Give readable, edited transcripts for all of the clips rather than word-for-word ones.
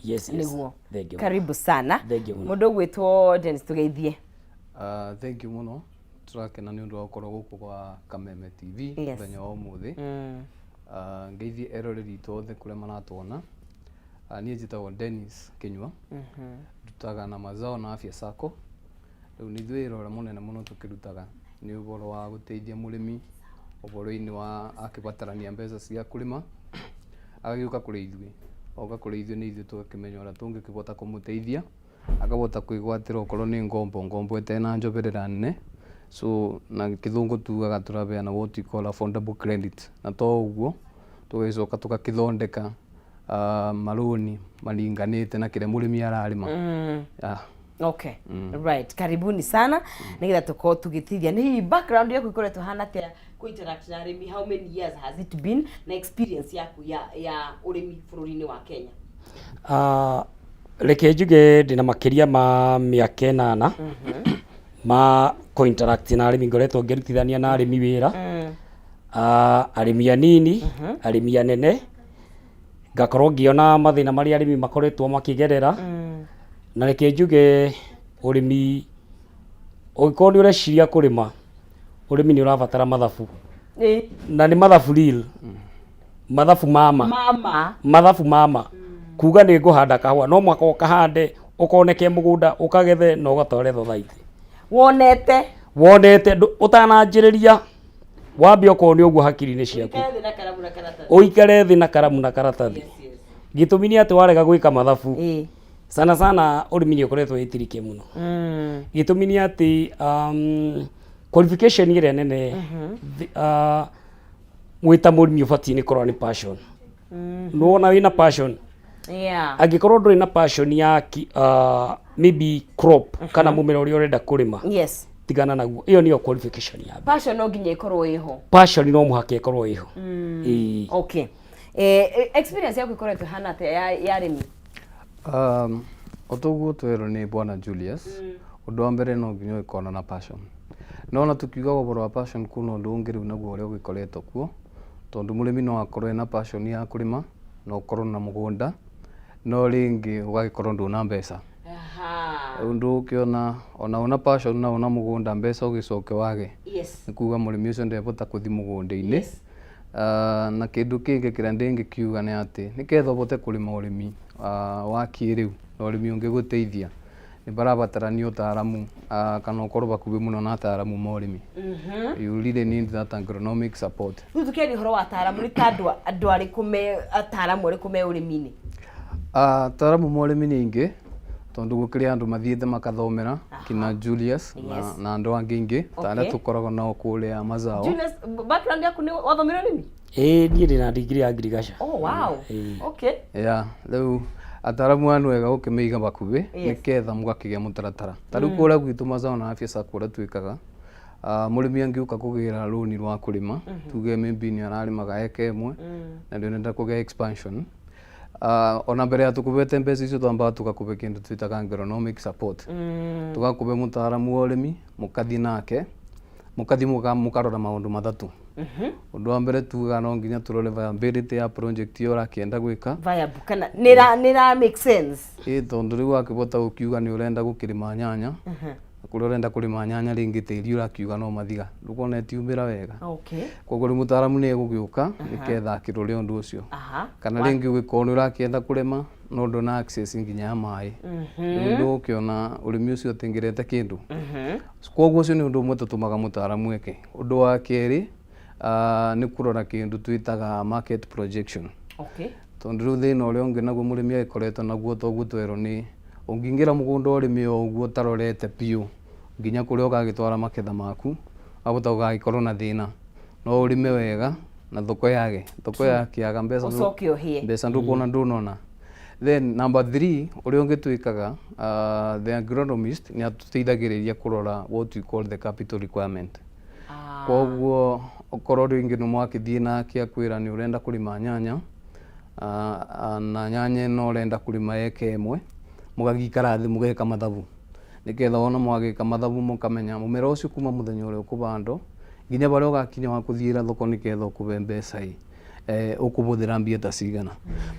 Yes. Nĩguo. Thank you. Karibu sana. Thank you mũno. Mũndũ ũgwĩtwo Dennis, tũgeithie. Thank you mũno, tũrakena nĩ ũndũ wa gũkorwo gũkũ gwa Kameme TV mũthenya wa ũmũthĩ. Ngeithie eroreri itũ othe kũrĩa maratuona. Niĩ njĩtagwo Dennis Kinyua, ndutaga na Mazao na Afya Sacco. Rĩu nĩ ithuĩ wĩra ũrĩa mũnene mũno tũkĩrutaga nĩ ũhoro wa gũteithia mũrĩmi ũhoro-inĩ wa akĩbatarania mbeca cia kũrĩma, agagĩũka kũrĩ ithuĩ. Oka kũrĩ ithuĩ, nĩ ithuĩ tũgakĩmenya ũrĩa tũngĩkĩhota kũmũteithia akahota kwĩgwatĩra okorwo nĩ ngombo, ngombo ĩtarĩ na njoberera nene. So na kĩthũngũ tugaga tũrabeana what we call affordable credit. Na to ũguo, tũgagĩcoka tũgakĩthondeka marũni maringanĩte na kĩrĩa mũrĩmi ararĩma. Yeah. Okay, right, karibuni sana, nigetha tukorwo tugĩtithia nĩ hihi background yaku ikoretwo hana atĩa ku interact na arĩmi. How many years has it been, na experience yaku ya ũrĩmi bũrũri-inĩ wa Kenya? Reke njuge ndĩna makĩria ma mĩaka 8 ma kũ-interact na arĩmi. Ngoretwo ngĩrutithania na arĩmi wĩra, arĩmi anini, arĩmi anene, ngakorwo ngĩona mathĩna marĩa arĩmi makoretwo makĩgerera. Na reke njuge ũrĩmi, ũngĩkorwo nĩ ũreciria kũrĩma ũrĩmi, nĩ ũrabatara mathabu, na nĩ mathabu real, mathabu mama. Mama. Mathabu mama kuga nĩ ngũhanda kahũa, no mwaka ũkahande, ũkoneke mũgũnda, ũkagethe na ũgatware thothaitĩ. Wonete. Wonete ũtananjĩrĩria, wambe okorwo nĩ ũguo hakiri-inĩ ciaku. Ũikare thĩ na karamu na karatathi. Ũikare thĩ na karamu na karatathi. Gĩtũmi nĩ atĩ warega gwĩka mathabu, sana sana ũrĩmi nĩ ũkoretwo wĩ tricky mũno. Gĩtũmi nĩ atĩ qualification ĩrĩa nene wĩ ta mũrĩmi ũbatiĩ nĩ kũrora nĩ passion. Nĩwona wĩna passion? Angĩkorwo ndũrĩ na passion ya maybe crop kana mũmera ũrĩa ũrenda kũrĩma, tigana naguo. Ĩyo nĩyo qualification ya mbere. Passion no nginya ĩkorwo ĩho. Passion no mũhaka ĩkorwo ĩho. Ĩĩ. Okay, experience yaku ĩkoretwo ĩhana atĩa ya arĩmi? O toguo twerwo nĩ bwana Julius, ũndũ wa mbere no nginya ũgĩkorwo na passion. No ona tukiugaga ũhoro wa passion, kuna ũndũ ũngĩ rĩu naguo ũrĩa ũgĩkoretwo kuo, tondũ mũrĩmi no akorwo ena passion ya kũrĩma na ũkorwo na mũgũnda, no rĩngĩ ũgagĩkorwo ndũna mbeca. Rĩu ndũkĩona ona una passion na una mũgũnda, mbeca ũgĩcoke wage, nĩ kuga mũrĩmi ũcio ndebota kũthi mũgũnda-inĩ. Na kĩndũ kĩngĩ kĩrĩa ndĩngĩkiuga nĩ atĩ nĩgetha ũhote kũrĩma ũrĩmi wa kĩrĩu na ũrĩmi ũngĩgũteithia, nĩ barabatarania ũtaaramu kana ũkorwo hakuhĩ mũno na ataaramu ma ũrĩmi. You really need that agronomic support. Rĩu tũkĩaria ũhoro wa ataaramu, nĩ ta andũ arĩkũ me ataaramu arĩkũ me ũrĩmi-inĩ? Ataaramu ma ũrĩmi nĩ aingĩ, tondũ gũkĩrĩ andũ mathiĩte makathomera kina Julius na andũ angĩ aingĩ ta arĩa tũkoragwo nao kũrĩa Mazao. Julius, background yaku nĩ wathomire ũrĩmi? Ĩĩ, niĩ ndĩna degree ya agriculture. Oh wow. Ĩĩ. Okay. Yeah, rĩu ataaramu aya nĩ wega gũkĩmĩiga hakuhĩ, nĩgetha mũgakĩgĩa mũtaratara. Ta rĩu kũrĩa gwitũ Mazao na Afya Sacco, ũrĩa twĩkaga, mũrĩmi angĩũka kũgĩra rũni rwa kũrĩma, tuge maybe nĩ ararĩmaga eka 1 na nĩ ũrenda kũgĩa expansion, ona mbere ya tũkũbete mbeca icio, twambaga tũgakũbe kĩndũ twĩtaga agronomic support, tũgakũbe mũtaaramu wa ũrĩmi, mũkathiĩ nake, mũkathiĩ mũkarora maũndũ matatũ. Ũndũ wa mbere tugaga no nginya tũrore viability ya project ĩyo ũrakĩenda gwĩka. Viable kana nĩra make sense. Ĩ, tondũ rĩu wakĩbota gũkiuga nĩ ũrenda gũkĩrĩma nyanya, na kũrĩa ũrenda kũrĩma nyanya rĩngĩ tĩri ũrakiuga no mathiga, ndũkona ĩtiumĩra wega. Koguo rĩu mũtaaramu nĩ egũgĩũka nĩgetha akĩrore ũndũ ũcio. Kana rĩngĩ ũgĩkorwo nĩ ũrakĩenda kũrĩma no ndũna access nginya ya maĩ, rĩu ndũgũkĩona ũrĩmi ũcio ũtingĩrete kĩndũ. Koguo ũcio nĩ ũndũ ũmwe tũtũmaga mũtaaramu eke. Ũndũ wa kerĩ nĩ kũrora kĩndũ twĩtaga market projection, tondũ rĩu thĩna ũrĩa ũngĩ naguo mũrĩmi agĩkoretwo naguo, toguo twerwo, nĩ ũngĩingĩra mũgũnda ũrĩme o ũguo ũtarorete biũ nginya kũrĩa ũgagĩtwara maketha maku, wahota gũgagĩkorwo na thĩna. No ũrĩme wega na thoko yage, thoko yakĩaga mbeca Ũcoke ũhĩe. Mbeca ndũkuona, ndũnona. Then number three, ũrĩa ũngĩ twĩkaga, the agronomist nĩ atũteithagĩrĩria kũrora what we call the capital requirement. Koguo okorwo rĩngĩ nĩ mwakĩthiĩ nake akwĩra nĩ ũrenda kũrĩma nyanya, na nyanya ĩno ũrenda kũrĩma eka 1, mũgagĩikara thĩ mũgeka mathabu, nĩgetha wona mwagĩka mathabu mũkamenya mũmera ũcio kuma mũthenya ũrĩa ũkũbandwo nginya barĩa ũgakinya wa kũthiĩra thoko nĩgetha ũkũbe mbeca ĩ. Ũkũbũthĩra mbia ta cigana?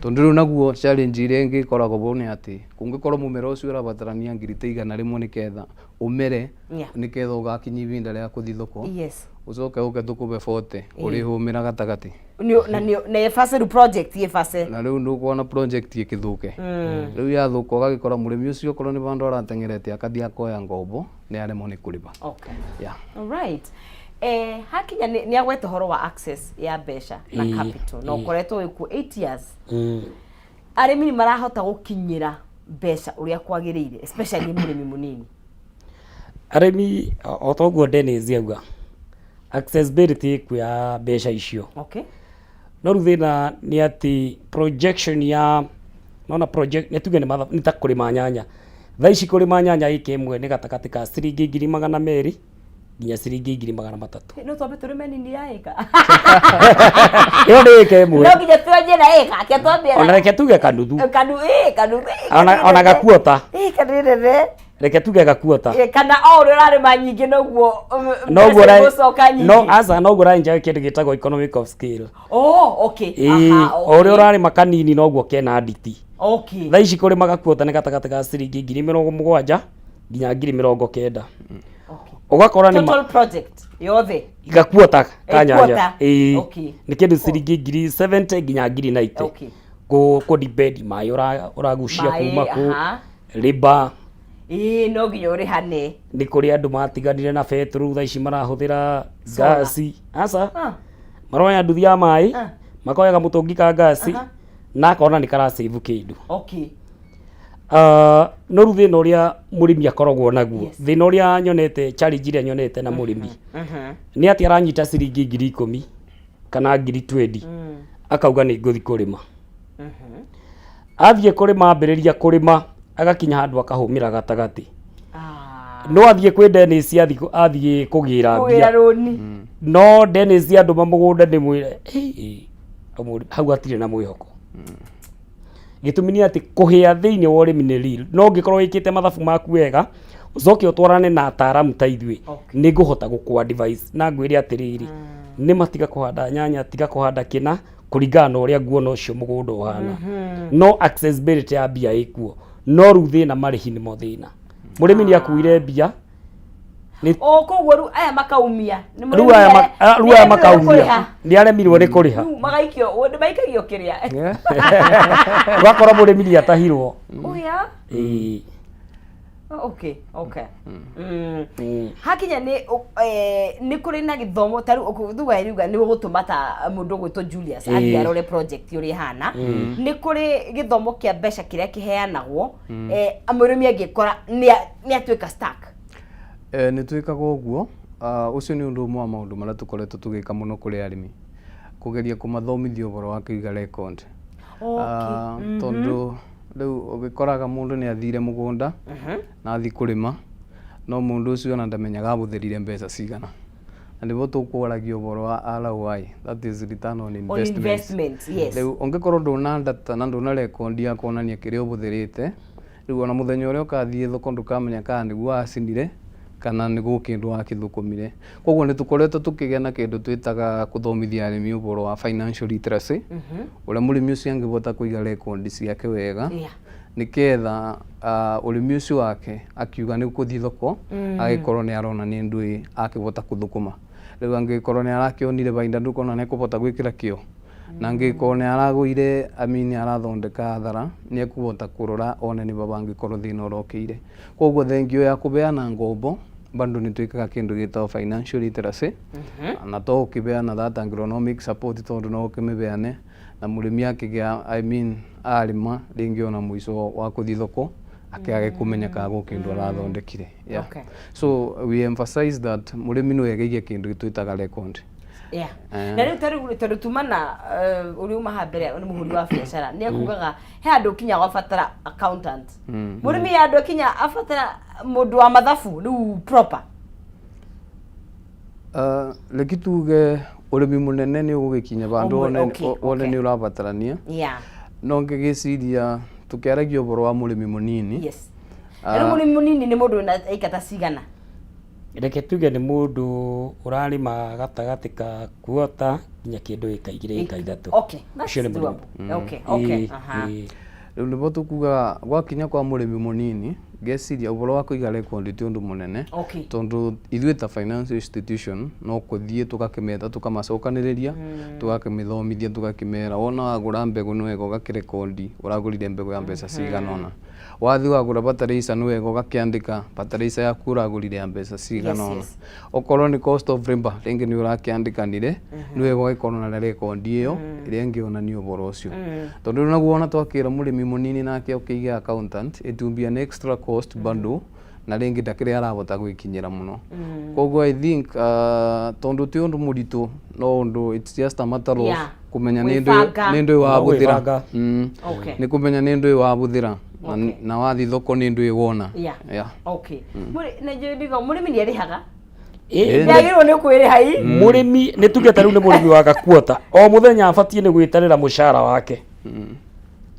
Tondũ rĩu naguo challenge ĩrĩa ĩngĩ ĩkoragwo bo nĩ atĩ kũngĩkorwo mũmera ũcio ũrabatarania ngiri ta 100 nĩketha ũmere, nĩketha ũgakinya ibinda rĩa kũthi thoko, ũcoke ũke tũkũbe 40, ũrĩhũmĩra gatagatĩ. Na nĩ ĩbace rĩu project ĩbace. Na rĩu ndũkuona project ĩkĩthũke. Rĩu yathũka ũgagĩkora mũrĩmi ũcio okorwo nĩ vandũ arateng'erete akathiĩ akoya ngombo nĩ aremwo nĩ kũrĩba. Yeah. Alright. Hakinya nĩ agweta ũhoro wa access ya mbeca na capital na ũkoretwo wĩ kuo 8 years. Arĩmi nĩ marahota gũkinyĩra mbeca ũrĩa kwagĩrĩire, especially mũrĩmi mũnini? Arĩmi, o ta ũguo Dennis auga, accessibility ĩkuo ya mbeca icio. No rĩu thĩna nĩ atĩ projection ya nona project nĩ tuge nĩ mathabu, nĩ ta kũrĩma nyanya. Thaa ici kũrĩma nyanya ĩka ĩmwe nĩ gatagatĩ ka ciringi 200,000 nginya ciringi 300,000. No twambe tũrĩme nini ya ĩka. Ĩyo nĩ ĩka ĩmwe. No nginya twanjie na ĩka ke twambie. Ona reke tuge kanuthu. Kanu ĩ kanuthu ĩ. Ona gakuota. Ĩ kanene. Reke tuge gakuota. Kana o ũrĩa ũrarĩma nyingĩ noguo noguo mbeca igũcoka nyingĩ. No aca, noguo ũraenjoy kĩndũ gĩtagwo economic of scale. Oh, okay. Ĩĩ, Aha, o ũrĩa ũrarĩma kanini noguo kena nditi. Thaa ici kũrĩma gakuota nĩ gatagatĩ ka ciringi 70,000 nginya 90,000. Ũgakora nĩ Total project yothe. Gakuota ka nyanya. Quarter. Ĩĩ. Nĩ kĩndũ ciringi 70,000 nginya 90,000. Kũ depend maĩ ũragucia Maĩ, kuma kũ rĩba. Ĩĩ, no nginya ũrĩhane. Nĩ kũrĩ andũ matiganire na betũrũ, thaa ici marahũthĩra Solar. ngasi. Aca. Ah. Maroya nduthi ya maĩ, makoya kamũtũngi ka ngasi, na akona nĩ karasave kĩndũ. No rĩu thĩna ũrĩa mũrĩmi akoragwo naguo, thĩna ũrĩa nyonete, challenge ĩrĩa nyonete na mũrĩmi, nĩ atĩ aranyita ciringi 10,000 kana 20,000, akauga nĩ ngũthi kũrĩma. Athiĩ kũrĩma, ambĩrĩria kũrĩma, agakinya handũ akahũmĩra gatagatĩ. No athiĩ kwĩ Dennis, athiĩ kũgĩra Kũgĩra mbia. rũni. No Dennis andũma mũgũnda ndĩmwĩre, "Hey, hau hatirĩ na mwĩhoko." Gĩtũmi nĩ atĩ kũhĩa thĩinĩ wa ũrĩmi nĩ real. No ũngĩkorwo wĩkĩte mathabu maku wega, ũcoke ũtwarane na ataaramu ta ithuĩ, nĩ ngũhota gũkũ advise na ngwĩre atĩrĩrĩ, nĩ matiga kũhanda nyanya, tiga kũhanda kĩna, kũringana na ũrĩa nguona ũcio mũgũnda ũhana. No accessibility ya mbia ĩkuo. No rĩu thĩna marĩhi nĩmo thĩna. Mũrĩmi nĩ akuire mbia. O koguo rĩu aya makaumia. Nĩ Rĩu mũrĩmi aya rĩu aya nĩ aremirwo nĩ makaumia. kũrĩha. Nĩ aremirwo nĩ kũrĩha. Rĩu magaikio, nĩ maikagio kĩrĩa. Ũgakora mũrĩmi nĩ atahirwo. Oh yeah. Ĩĩ. Okay. Hakinya nĩ nĩ kũrĩ na gĩthomo ta rĩu thuga riuga nĩ ũgũtũma ta mũndũ ũgwĩtwo Julius athiĩ arore project ũrĩa ĩhana. Nĩ kũrĩ gĩthomo kĩa mbeca kĩrĩa kĩheanagwo mũrĩmi angĩkora nĩ atuĩka stuck? Nĩ twĩkaga ũguo. Ũcio nĩ ũndũ ũmwe wa maũndũ marĩa tũkoretwo tũgĩka mũno kũrĩ arĩmi, kũgeria kũmathomithia ũhoro wa kũiga record. Tondũ rĩu ũgĩkoraga mũndũ nĩ athire mũgũnda na athiĩ kũrĩma, no mũndũ ũcio ona ndamenyaga ahũthĩrire mbeca cigana. Na nĩguo tũkwaragia ũhoro wa ROI, that is return on On investment. Investment, yes. Rĩu ũngĩkorwo ndũna data na ndũna record ya kuonania kĩrĩa ũhũthĩrĩte, rĩu ona mũthenya ũrĩa ũkathiĩ thoko ndũkamenya kana nĩguo wacinire kana nĩguo kĩndũ wakĩthũkũmire. Koguo nĩ tũkoretwo tũkĩgĩa na kĩndũ twĩtaga kũthomithia arĩmi ũhoro wa financial literacy, ũrĩa mũrĩmi ũcio angĩhota kũiga rekondi ciake wega, nĩgetha ũrĩmi ũcio wake akiuga nĩ gũthiĩ thoko agĩkorwo nĩ arona nĩ ndũĩ akĩhota kũthũkũma. Rĩu angĩkorwo nĩ arakĩonire bainda, ndũkona nĩ ekũhota gwĩkĩra kĩo, na angĩkorwo nĩ aragũire, I mean, arathondeka hathara, nĩ ekũhota kũrora one nĩ va bangĩkorwo thĩna ũrokĩire. Koguo thengio ya kũbeana ngombo bado nĩ twĩkaga kĩndũ gĩtagwo financial literacy, na to ũkĩbeana that agronomic support, tondũ no ũkĩmĩbeane na mũrĩmi akĩgĩa, I mean, arĩma rĩngĩ ona mũico wa kũthiĩ thoko akĩage kũmenya kana gwĩ kĩndũ arathondekire. Yeah. So we emphasize that mũrĩmi no egeie kĩndũ twĩtaga record. Na rĩu ta rĩu tondũ tuma na ũrĩa uma haha mbere nĩ mũhũri wa biacara, nĩ akugaga he handũ ũkinya wabatara accountant. Mũrĩmi he handũ akinya abatara mũndũ wa mathabu rĩu proper? Reke tuge ũrĩmi mũnene nĩ ũgũgĩkinya vandũ Ũmwe, wone wone nĩ ũrabatarania, no ngĩgĩciria tũkĩaragia ũhoro wa mũrĩmi mũnini. Yes. Rĩu mũrĩmi mũnini nĩ mũndũ wĩna ĩka ta cigana? Reke tuge nĩ mũndũ ũrarĩma gatagatĩ ka kuota nginya kĩndũ ĩka 2, ĩka 3. Okay, that's Ũcio nĩ mũrĩmi. doable. Okay. Ĩĩ, ĩĩ. Rĩu nĩguo tũkuga gwakinya kwa mũrĩmi mũnini, ngeciria ũhoro wa kũiga rekondi ti ũndũ mũnene, tondũ ithuĩ ta financial institution no kũthiĩ tũgakĩmetha, tũkamacokanĩrĩria, tũgakĩmĩthomithia, tũgakĩmera wona wagũra mbegũ nĩ wega ũgakĩrekondi ũragũrire mbegũ ya mbeca cigana ũna, wathiĩ wagũra fertilizer nĩ wega ũgakĩandĩka fertilizer yaku ũragũrire ya mbeca cigana ũna, okorwo nĩ cost of labor rĩngĩ nĩ ũrakĩandĩkanire, nĩ wega ũgagĩkorwo na rekondi ĩyo ĩrĩa ĩngĩonania ũhoro ũcio, tondũ rĩu naguo ona twakĩra mũrĩmi mũnini nake ũkĩige accountant, it will be an extra cost bado, na rĩngĩ ndakĩrĩ arahota gwĩkinyĩra mũno. Koguo I think tondũ ti ũndũ mũritũ, no ũndũ it's just a matter of kũmenya nĩ ndũ Gwĩbanga. nĩ ndũ wahũthĩra. Gwĩbanga. Okay. Nĩ kũmenya nĩ ndũ wahũthĩra na wathiĩ thoko nĩ ndũ wona. Yeah. Okay. Na ndigo mũrĩmi nĩ arĩhaga? Ĩĩ. Nĩ agĩrĩirwo nĩ kwĩrĩha i? Mũrĩmi nĩ tuge ta rĩu nĩ mũrĩmi wa gakuota, o mũthenya abatiĩ nĩ gwĩtarĩra mũcara wake,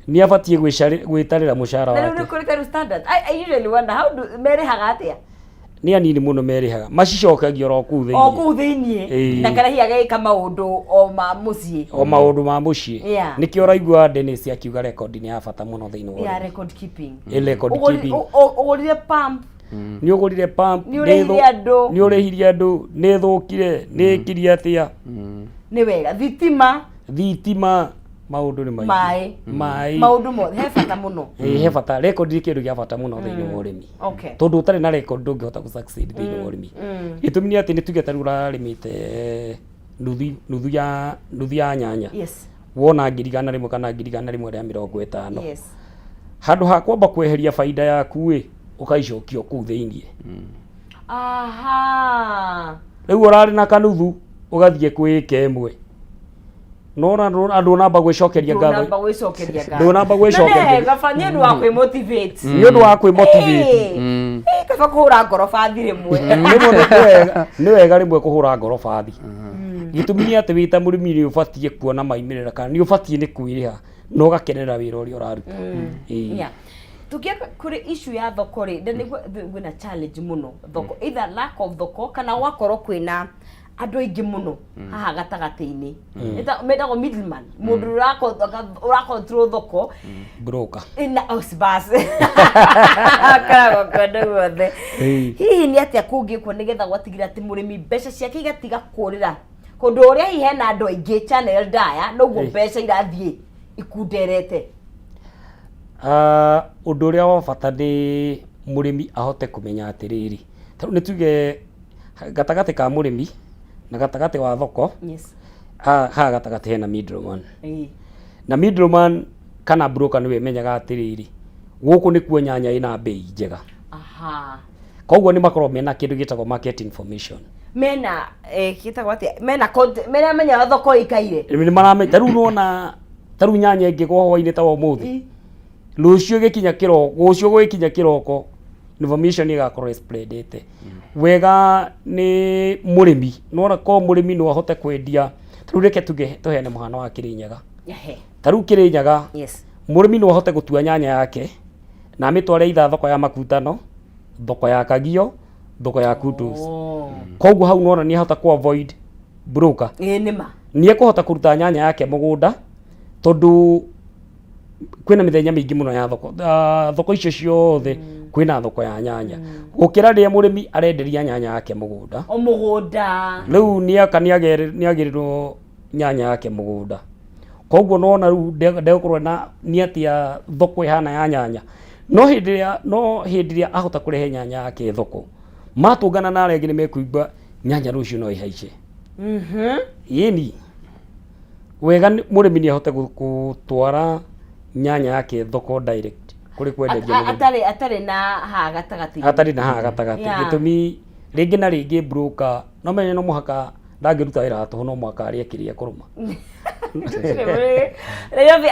nĩ abatiĩ gwĩtarĩra mũcara Na rĩu nĩ wake. kũrĩ ta rĩu standard. I usually wonder how do merĩhaga atĩa? Nĩ anini mũno merĩhaga, macicokagia oro kũu O thĩinĩ. kũu thĩiniĩ. Na kana hihi agĩka maũndũ o ma mũciĩ. O maũndũ ma mũciĩ. Nĩkĩo ũraigua Dennis akiuga rekondi nĩ ya bata mũno thĩinĩ wa ũrĩmi. Record keeping. Ĩ, record keeping. Ũgũrire pump. Nĩ ũgũrire pump, Nĩ ũrĩhirie andũ. Nĩ ũrĩhirie andũ, nĩ ĩthũkire, nĩ ĩkirie atĩa. Nĩ wega. Thitima. Thitima, maũndũ nĩ maingĩ. Maĩ. Maĩ. Maũndũ mothe he bata mũno. Ĩ, he bata. Record nĩ kĩndũ gĩa bata mũno thĩinĩ wa ũrĩmi. Tondũ ũtarĩ na record ndũngĩhota gũ succeed thĩinĩ wa ũrĩmi. Gĩtũmi nĩ atĩ nĩ tuge ta rĩu ũrarĩmĩte nuthu ya nyanya. Wona 100,000 kana 150,000. Handũ ha kwamba kweheria baida yaku ĩ, ũkaicokia kũu thĩinĩ. Rĩu ũrarĩ na kanuthu ũgathiĩ kwĩ ĩka ĩmwe. No ona andũ namba gwĩcokeria ngatho. Ndũnamba gwĩcokeria ngatho. Ndũnamba gwĩcokeria. Na nĩ kaba nĩ ũndũ wa kwĩmotivate. Nĩ ũndũ wa kwĩmotivate. Ĩĩ, kaba kũhũra ngorobathi rĩmwe. Rĩmwe nĩ wega rĩmwe kũhũra ngorobathi. Gĩtũmi nĩ atĩ wĩ ta mũrĩmi nĩ ũbatiĩ kuona maumĩrĩra kana nĩ ũbatiĩ nĩ kwĩrĩha na ũgakenerera wĩra ũrĩa ũraruta. Ĩĩ. Yeah. Tukienda kũrĩ issue ya thoko rĩ, na nĩguo kwĩna challenge mũno thoko, either lack of thoko kana gwakorwo kwĩna andũ aingĩ mũno haha gatagatĩ-inĩ. Metagwo middleman, mũndũ ũra control thoko. Broker. Ina bas akoragwo kũndũ guothe. Hihi nĩ atĩa kũngĩkwo nĩgetha gwatigĩra atĩ mũrĩmi mbeca ciake igatiga kũrĩra kũndũ ũrĩa hihi hena andũ aingĩ, channel ndaya, noguo mbeca irathiĩ ikunderete? Ũndũ ũrĩa wa bata nĩ mũrĩmi ahote kũmenya atĩrĩrĩ, ta rĩu nĩ tuge gatagatĩ ka mũrĩmi na gatagatĩ wa thoko, haha gatagatĩ hena middleman. Na middleman kana broker nĩwe menyaga atĩrĩrĩ, gũkũ nĩkuo nyanya ĩna bei njega. Koguo nĩ makoragwo mena kĩndũ gĩtagwo market information. Mena gĩtagwo atĩa, mena mena menyaga thoko ĩikaire. Nĩ maramenya. Ta rĩu nĩwona ta rĩu nyanya ĩngĩgwa hwainĩ ta wa ũmũthĩ, rũciũ gĩkinya kĩroko, rũciũ gũgĩkinya kĩroko, information ĩgakorwo ĩspreadĩte wega. Nĩ mũrĩmi nĩwona ko mũrĩmi no ahote kwendia. Ta rĩu reke tuge tũheane mũhano wa Kĩrĩnyaga. Ta rĩu Kĩrĩnyaga, mũrĩmi no ahote gũtua nyanya yake na amĩtware either thoko ya Makutano, thoko ya Kagio, thoko ya Kutus. Koguo hau nĩwona nĩ ahota ku avoid broker. Ĩĩ, nĩma. Nĩ ekũhota kũruta nyanya yake mũgũnda tondũ kwĩna mĩthenya mĩingĩ mũno ya thoko. Thoko icio ciothe kwĩna thoko ya nyanya, gũkĩra rĩrĩa mũrĩmi arenderia nyanya yake mũgũnda. O mũgũnda. Rĩu nĩaka nĩagĩrĩrwo nyanya yake mũgũnda, koguo nona rĩu ndegũkorwo na nĩ atĩa thoko ĩhana ya nyanya. No hĩndĩ ĩrĩa ahota kũrehe nyanya yake thoko, matũngana na arĩa angĩ, nĩ mekũigua nyanya rũciũ no ĩhaice. Ĩni wega mũrĩmi nĩ ahote gũtwara nyanya yake thoko direct kũrĩ kwenderia mũgũnda. Atarĩ na haha gatagatĩ. Atarĩ na haha gatagatĩ. Gĩtũmi rĩngĩ na rĩngĩ broker no menye no mũhaka ndangĩruta wĩra wa tũhũ, no mũhaka arĩe kĩrĩa ekũrũma. Nairobi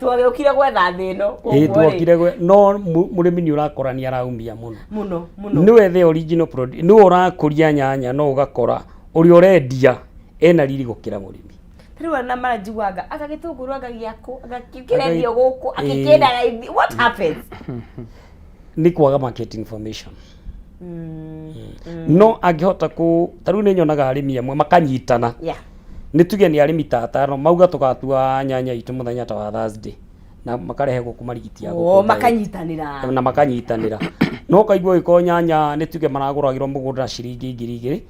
twagĩũkire gwetha thĩ ĩno. Ĩĩ, twokire no mũrĩmi nĩ ũrakora nĩ araumia mũno. Mũno mũno. Nĩwe the original product, nĩwe ũrakũria nyanya, no ũgakora ũrĩa ũrendia ena riri gũkĩra mũrĩmi. Rĩu ona maranjiguaga anga gĩtũngũrũ anga gĩakũ anga kĩrendio gũkũ akĩkĩenda raithi, what happens? Nĩ kwaga market information. No angĩhota kũ, ta rĩu nĩ nyonaga arĩmi amwe makanyitana. Nĩ tuge nĩ arĩmi ta atano mauga tũgatua nyanya itũ mũthenya ta wa Thursday, na makarehe gũkũ marigiti ya gũkũ makanyitanĩra. Na makanyitanĩra. No ũkaigua ũgĩkorwo nyanya nĩ tuge maragũragĩrwo mũgũnda na ciringi 2000,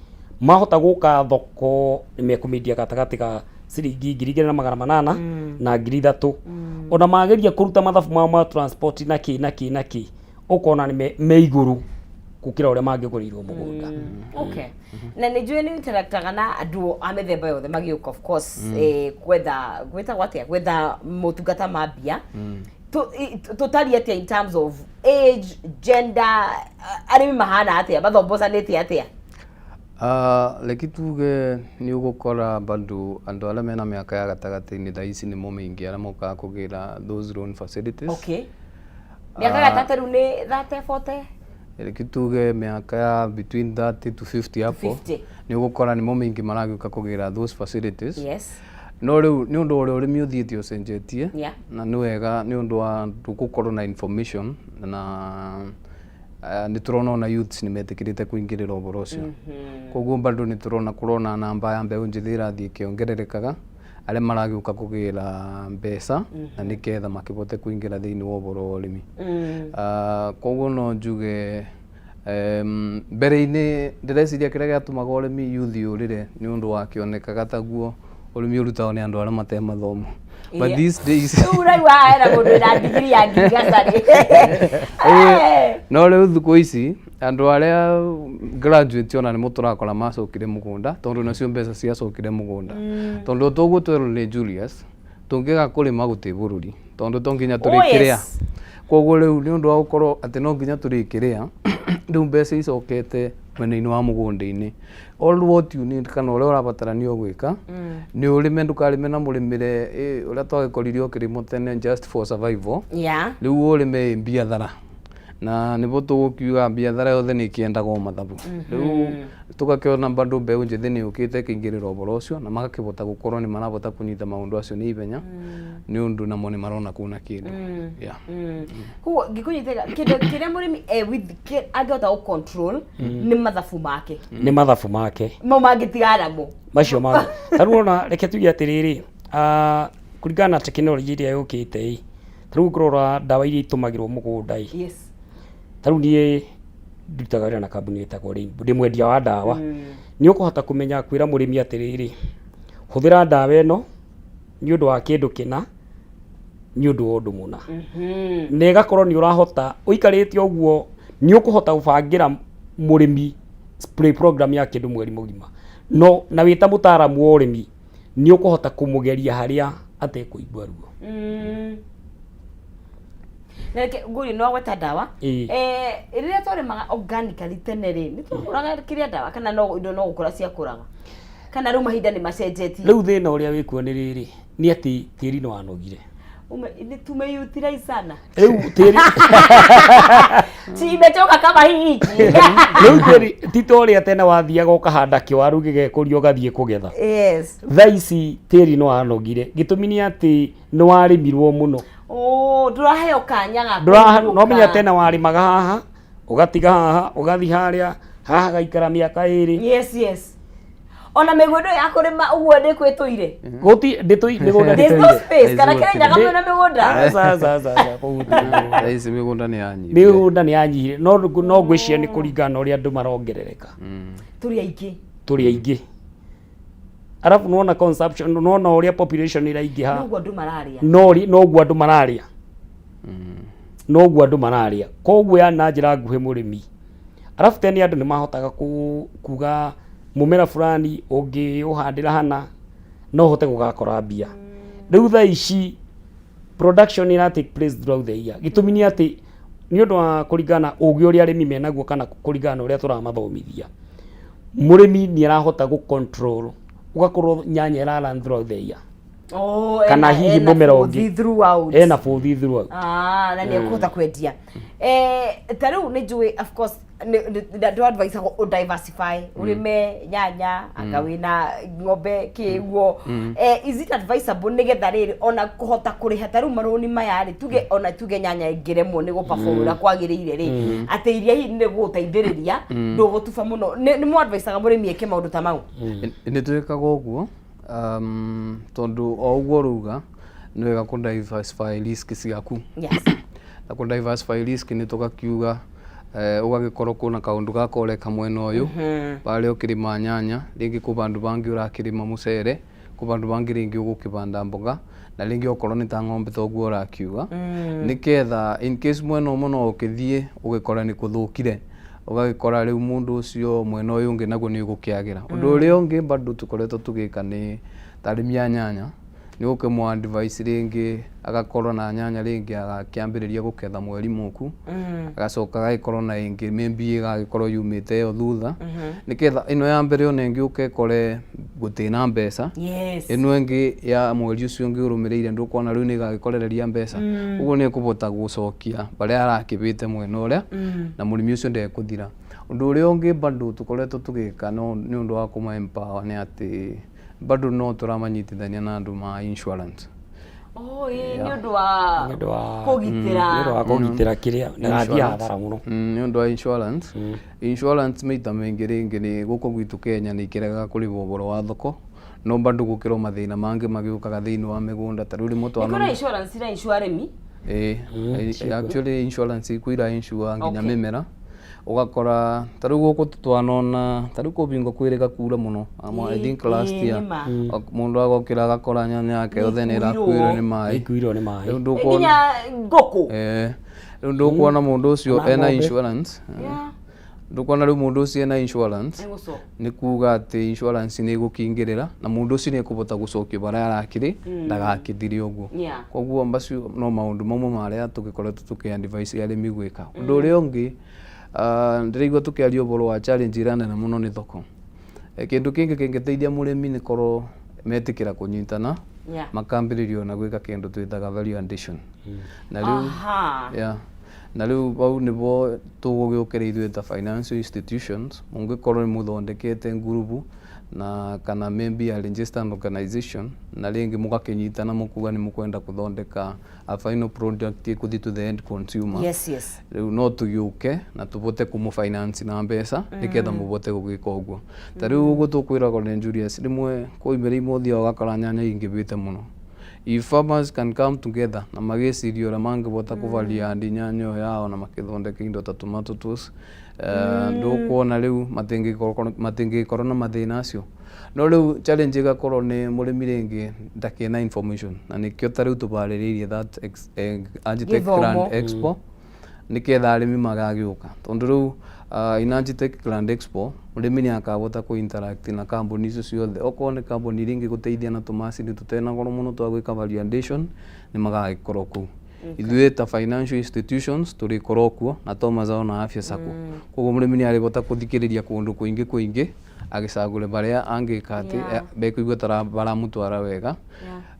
mahota gũka thoko nĩ mekũmĩendia gatagatĩ ga ciringi 2800 na 3000. Ona mageria kũruta mathabu mao ma transport na kĩ na kĩ na kĩ, ũkona nĩ me igũrũ gũkĩra ũrĩa mangĩgũrĩirwo mũgũnda. Okay. Na nĩ njũĩ nĩ interactaga na andũ a mĩthemba yothe magĩũka, of course, gwetha, gwĩtagwo atĩa, gwetha motungata ma mbia. Tũtariĩ atĩa in terms of age, gender, arĩmi mahana atĩa, mathombocanĩte atĩa? Reke tuge nĩ ũgũkora bado andũ arĩa mena mĩaka ya gatagatĩ-inĩ thaa ici nĩmo maingĩ arĩa mokaga kũgĩra those loan facilities. Okay. Mĩaka gatagatĩ rĩu nĩ 30, 40? Reke tuge mĩaka ya between 30 to 50 hapo. 50. Nĩ ũgũkora nĩmo maingĩ maragĩũka kũgĩra those facilities. No rĩu nĩ ũndũ ũrĩa ũrĩmi ũthiĩte ũcenjetie, na nĩ wega nĩ ũndũ wa andũ gũkorwo na information, na nĩ tũrona ona youths nĩ metĩkĩrĩte kũingĩrĩra ũhoro ũcio. Koguo bado nĩ tũrona kũrona namba ya mbeũ njĩthĩ ĩrathiĩ ĩkĩongererekaga arĩa maragĩũka kũgĩra mbeca na nĩgetha makĩhote kũingĩra thĩinĩ wa ũhoro wa ũrĩmi. Koguo no njuge mbere-inĩ ndĩreciria kĩrĩa gĩatũmaga ũrĩmi youth yũrĩre nĩ ũndũ wa kĩonekaga taguo ũrĩmi ũrutagwo nĩ andũ arĩa mate mathomo. But these days Rĩu ũraigua haha hena mũndũ wĩna ndigiri ya ngirigaca-rĩ. No rĩu thikũ ici andũ arĩa graduate ona nĩmo tũrakora macokire mũgũnda, tondũ nacio mbeca ciacokire mũgũnda. Tondũ toguo twerwo nĩ Julius, tũngĩaga kũrĩma gũtĩ bũrũri, tondũ to nginya tũrĩkĩrĩa. Koguo rĩu nĩ ũndũ wa gũkorwo atĩ no nginya tũrĩkĩrĩa, rĩu mbeca icokete mwena-inĩ wa mũgũnda-inĩ. All what you need kana ũrĩa ũrabatarania gwĩka nĩ ũrĩme, ndũkarĩme na mũrĩmĩre ũrĩa twagĩkorire ũkĩrĩmwo tene just for survival. Rĩu ũrĩme ĩ biathara, na nĩguo tũgũkiuga biathara yothe nĩ ĩkĩendaga o mathabu. Rĩu tũgakĩona bado mbeũ njĩthĩ nĩ yũkĩte ĩkaingĩrĩra ũhoro ũcio na magakĩhota gũkorwo nĩ marahota kũnyita maũndũ acio nĩ ihenya, nĩ ũndũ namo nĩ marona kuna kĩndũ. Koguo ngĩkũnyitĩra kĩndũ kĩrĩa mũrĩmi e with angĩhota gũ control nĩ mathabu make. Nĩ mathabu make. Mau mangĩtigana namo. Macio ma ta rĩu ona reke tuge atĩrĩrĩ, kũringana na tekinoronjĩ ĩrĩa yũkĩte ĩ, ta rĩu ũngĩrora ndawa iria itũmagĩrwo mũgũnda ĩ, ta rĩu niĩ ndutaga wĩra na kambuni ĩtagwo Rainbow, ndĩ mwendia wa ndawa. Nĩ ũkũhota kũmenya kwĩra mũrĩmi atĩrĩrĩ, hũthĩra ndawa ĩno nĩ ũndũ wa kĩndũ kĩna, nĩ ũndũ wa ũndũ mũna. Na ĩgakorwo nĩ ũrahota ũikarĩte ũguo, nĩ ũkũhota gũbangĩra mũrĩmi spray program ya kĩndũ mweri mũgima. No na wĩ ta mũtaaramu wa ũrĩmi nĩ ũkũhota kũmũgeria harĩa atekũigua ruo. Na reke ngũrie, no gweta ndawa. Rĩrĩa twarĩmaga organically tene rĩ, nĩ twahũraga kĩrĩa ndawa kana no indo no gũkũra ciakũraga? Kana rĩu mahinda nĩ macenjetie? Rĩu thĩna ũrĩa wĩkuo nĩ rĩrĩ, nĩ atĩ tĩri nĩ wanogire. Nĩ tumeutilize sana. Rĩu tĩri Si imetoka kama hii hiki. Rĩu tĩri ti ta ũrĩa tene wathiaga ũkahanda kĩwaru gĩgekũria ũgathiĩ kũgetha. Thaa ici tĩri nĩ wanogire. Gĩtũmi nĩ atĩ nĩ warĩmirwo mũno. Oh, ndũraheo kanya ga No menya tene warĩmaga haha, ũgatiga haha, ũgathiĩ harĩa, haha gaikara mĩaka ĩrĩ. Yes, yes. Ona mĩgũnda ya kũrĩma ũguo ndĩkwĩtũire. Gũti ndĩtũi mĩgũnda There's no ndĩtũire. space, kana Kĩrĩnyaga mwĩna mĩgũnda? Aca, aca, aca, aca, kũu gũtirĩ mĩgũnda. Thaa ici mĩgũnda nĩ yanyihire. Mĩgũnda nĩ yanyihire, no no ngwĩciria nĩ kũringana na ũrĩa andũ marongerereka. Tũrĩ aingĩ. Tũrĩ aingĩ. Arabu nĩwona consumption, nĩwona ũrĩa population ĩraingĩha. Noguo andũ mararĩa. Noguo andũ mararĩa. Noguo andũ mararĩa. Koguo ya na njĩra nguhĩ mũrĩmi. Arabu tene andũ nĩ mahotaga kuga mũmera fulani ũngĩũhandĩra hana no ũhote gũgakora mbia. Rĩu thaa ici production ĩra take place throughout the year. Gĩtũmi nĩ atĩ nĩ ũndũ wa kũringana na ũgĩ ũrĩa arĩmi menaguo kana kũringana na ũrĩa tũramathomithia. Mũrĩmi nĩ arahota gũ control, ũgakorwo nyanya ĩra run throughout the year. Oh, Kana ena- hihi ena mũmera bũthi ũngĩ. throughout. Ena bũthi throughout. Ah, na nĩ ekũhota kwendia. Ta rĩu nĩ njũĩ, of course, ndũ advice ũ diversify, ũrĩme nyanya anga wĩna ng'ombe kĩguo. Is it advisable nĩgetha rĩrĩ ona kũhota kũrĩha ta rĩu marũni maya rĩ, tuge ona tuge nyanya ĩngĩremwo nĩ gũ-perform ũrĩa kwagĩrĩire rĩ, atĩ iria hihi nĩ gũgũteithĩrĩria ndũgũtuba mũno, nĩ mũ advisaga mũrĩmi eke maũndũ ta mau? Nĩ twĩkaga ũguo, tondũ o ũguo rauga nĩ wega kũ diversify risk ciaku. Na kũ diversify risk nĩ tũgakiuga ũgagĩkorwo kwĩna kaũndũ gaka ũreka mwena ũyũ, barĩa ũkĩrĩma nyanya, rĩngĩ kwĩ bandũ bangĩ ũrakĩrĩma mũcere, kwĩ bandũ bangĩ rĩngĩ ũgũkĩbanda mboga, na rĩngĩ okorwo nĩ ta ng'ombe ta ũguo ũrakiuga, nĩketha in case mwena ũmwe no ũkĩthiĩ ũgĩkore nĩ kũthũkire, ũgagĩkora rĩu mũndũ ũcio mwena ũyũ ũngĩ naguo nĩ ũgũkĩagĩra. Ũndũ ũrĩa ũngĩ bado tũkoretwo tũgĩka nĩ ta arĩmi a nyanya, nĩ gũkĩmũ advice rĩngĩ agakorwo na nyanya rĩngĩ agakĩambĩrĩria gũketha mweri mũku, agacoka agagĩkorwo na ĩngĩ maybe ĩgagĩkorwo yumĩte ĩyo thutha, nĩketha ĩno ya mbere ona ĩngĩ ũke ĩkore gũtĩna mbeca, ĩno ĩngĩ ya mweri ũcio ũngĩ ũrũmĩrĩire ndũkuona rĩu nĩ ĩgagĩkorereria mbeca, ũguo nĩ ĩkũbota gũcokia barĩa arakĩbĩte mwena ũrĩa, na mũrĩmi ũcio ndekũthira. Ũndũ ũrĩa ũngĩ bado tũkoretwo tũgĩka no nĩ ũndũ wa kũma empower nĩ atĩ bado no tũramanyitithania na andũ ma insurance. Oh, ĩĩ, nĩ ũndũ wa nĩ ũndũ wa kũgitĩra. Nĩ ũndũ wa kũgitĩra kĩrĩa ndagathiĩ hathara mũno. Nĩ ũndũ wa insurance. Insurance maita maingĩ rĩngĩ nĩ gũkũ gwitũ Kenya nĩ ikĩregaga kũrĩhwo ũhoro wa thoko, no bado gũkĩrwo mathĩna mangĩ magĩũkaga thĩinĩ wa mĩgũnda ta rĩu rĩmwe Nĩ kũrĩ insurance ira insure arĩmi? Ĩĩ, actually insurance ikuo ira insure nginya mĩmera, ũgakora ta rĩu gũkũ twanona ta rĩu kũbingo kwĩrĩga kura mũno. I think last year Nĩ ma. Mũndũ agokĩra agakora nyanya yake yothe nĩ ĩrakuirwo nĩ maĩ. Ĩkuirwo nĩ maĩ. Rĩu ndũkuona Nginya ngũkũ. Rĩu ndũkuona mũndũ ũcio Kana ena ng'ombe. insurance. Ndũkuona rĩu mũndũ ũcio ena insurance, Nĩgũcoka. Nĩ kuga atĩ insurance nĩ ĩgũkingĩrĩra na mũndũ ũcio nĩ ekũbota gũcokia barĩa arakĩrĩ ndagakĩthire ũguo. Koguo macio no maũndũ mamwe marĩa tũgĩkoretwo tũkĩ advise arĩmi gwĩka. Ũndũ ũrĩa ũngĩ, ndĩraigua tũkĩaria ũhoro wa challenge ĩrĩa nene mũno nĩ thoko. Kĩndũ kĩngĩ kĩngĩteithia mũrĩmi nĩ korwo metĩkĩra kũnyitana, makambĩrĩria ona gwĩka kĩndũ twĩtaga value addition. Na rĩu yeah. Na rĩu bau nĩbo tũgũgĩũkĩra ithuĩ ta financial institutions, mũngĩkorwo nĩ mũthondekete ngurubu na kana maybe a registered organization, na rĩngĩ mũgakĩnyitana mũkuga nĩ mũkwenda kũthondeka a final product ĩkũthiĩ to the end consumer. Rĩu no tũgĩũke na tũbote kũmũ finance na mbeca nĩgetha mũbote gũgĩka ũguo. Ta rĩu ũguo tũkwĩragwo nĩ Julius, rĩmwe kwĩ imera imwe ũthiaga ũgakora nyanya ingĩbĩte mũno. If farmers can come together na magĩciria ũrĩa mangĩbota kũvaria andi nyanya ĩyo yao na makĩthondeka indo ta tomato sauce, ndũkuona rĩu matingĩkorwo na mathĩna acio. No rĩu challenge ĩgakorwo nĩ mũrĩmi rĩngĩ ndakĩna information, na nĩkĩo ta rĩu tũbarĩrĩirie that Agitech Gĩthomo. Grand Expo nĩketha arĩmi magagĩũka, tondũ rĩu in Agitech Grand Expo mũrĩmi nĩ akabota kũ interact na kambuni icio ciothe, okorwo nĩ kambuni iria ingĩgũteithia na tũmacini tũtena goro mũno twa gwĩka value addition nĩ magagĩkorwo kũu. Ithuĩ ta financial institutions tũrĩkorwo kuo na to Mazao na Afya Sacco, koguo mũrĩmi nĩ arĩbota kũthikĩrĩria kũndũ kũingĩ kũingĩ agĩcagũre barĩa angĩka atĩ bekũigua ta baramũtwara wega.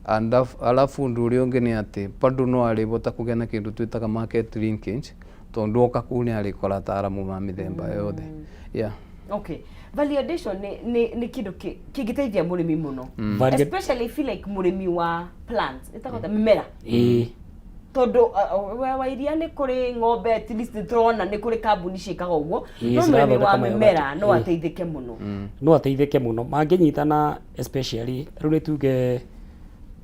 And alafu ũndũ ũrĩa ũngĩ nĩ atĩ bado no arĩbota kũgĩa na kĩndũ twĩtaga market linkage, tondũ oka kũu nĩ arĩkora ataaramu ma mĩthemba yothe. Yeah. Okay, value addition nĩ kĩndũ kĩngĩteithia mũrĩmi mũno, especially I feel like mũrĩmi wa plants ĩtagwo ta mĩmera, tondũ wa iria nĩ kũrĩ ng'ombe, at least nĩ tũrona nĩ kũrĩ kambuni ciĩkaga ũguo, no mũrĩmi cirathondeka wa mayoghurt. mĩmera no ateithĩke mũno. No ateithĩke mũno mangĩnyitana, especially rĩu nĩ tuge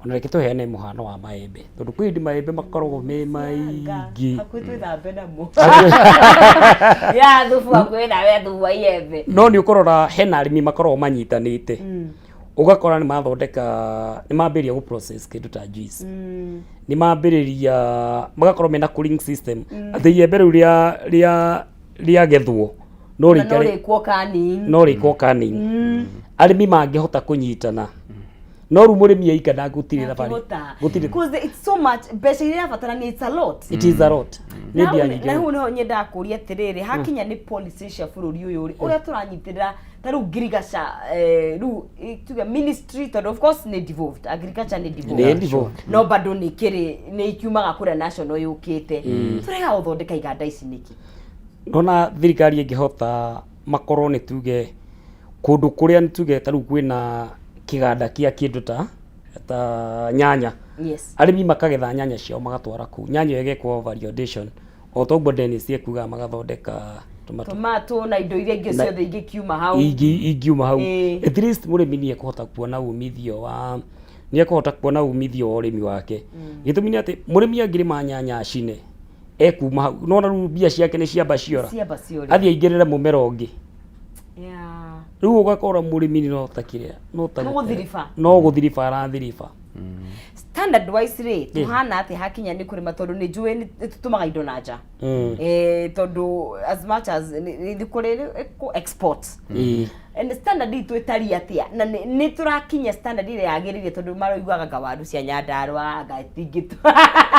ona reke tũheane mũhano wa maembe, tondũ kwĩ hĩndĩ maembe makoragwo me maingĩ. Hakuhĩ twĩthambe namo ya thubu, hakuhĩ nawe thubu wa iembe. No nĩ ũkũrora hena arĩmi makoragwo manyitanĩte, ũgakora nĩ mathondeka, nĩ mambĩrĩria gũ process kĩndũ ta juice, nĩ mambĩrĩria magakorwo mena cooling system atĩ iembe rĩu rĩa rĩa rĩagethwo no na no rĩikare rĩkwo canning. No rĩkwo canning. Arĩmi mangĩhota kũnyitana, no rĩu mũrĩmi aika na gũtirĩ thabarĩ. Ndangĩhota. Gũtirĩ. Because it's so much mbeca iria irabatarania, it's a lot. It is a lot, nĩ Na mbia hau nyingĩ na mũno. hau niho nyendaga kũria atĩrĩrĩ, hakinya nĩ policy cia bũrũri ũyũ rĩ, ũrĩa tũranyitĩrĩra Ta rĩu ngirigaca, rĩu tuge ministry, tondũ of course nĩ devolved, agriculture nĩ devolved. Nĩ devolved. No bado nĩ kĩrĩ nĩ ikiumaga kũrĩa national yũkĩte. Tũrega gũthondeka iganda ici nĩkĩ? Nona thirikari ĩngĩhota makorwo nĩ tuge kũndũ kũrĩa nĩ tuge ta rĩu kwĩna kĩganda kĩa kĩndũ ta nyanya, arĩmi makagetha nyanya ciao magatwara kũu, nyanya ĩyo ĩgekwo validation o ta ũguo Dennis ekugaga, magathondeka tomato. Tomato na indo iria ingĩ ciothe ingĩkiuma hau. Ingiuma hau. At least mũrĩmi nĩ ekũhota kuona umithio wa nĩ ekũhota kuona umithio wa ũrĩmi wake. Gĩtũmi nĩ atĩ mũrĩmi angĩrĩma nyanya acine, ekuma hau nona rĩu mbia ciake nĩ ciamba ciora. Ciamba ciora. Athiĩ aingĩrĩre mũmera ũngĩ. Rĩu ũgakora mũrĩmi no ta kĩrĩa no ta No gũthiriba. No gũthiriba arathiriba. Standard wise rĩ, tũhana atĩ hakinya nĩ kũrĩma? Tondũ nĩ njũĩ nĩ tũtũmaga indo na nja. Tondũ as much as nĩ kũrĩ kũ export, and standard itũ ĩtariĩ atĩa, na nĩ tũrakinya standard ĩrĩa yagĩrĩire? Tondũ maroiguaga anga waru cia Nyandarua anga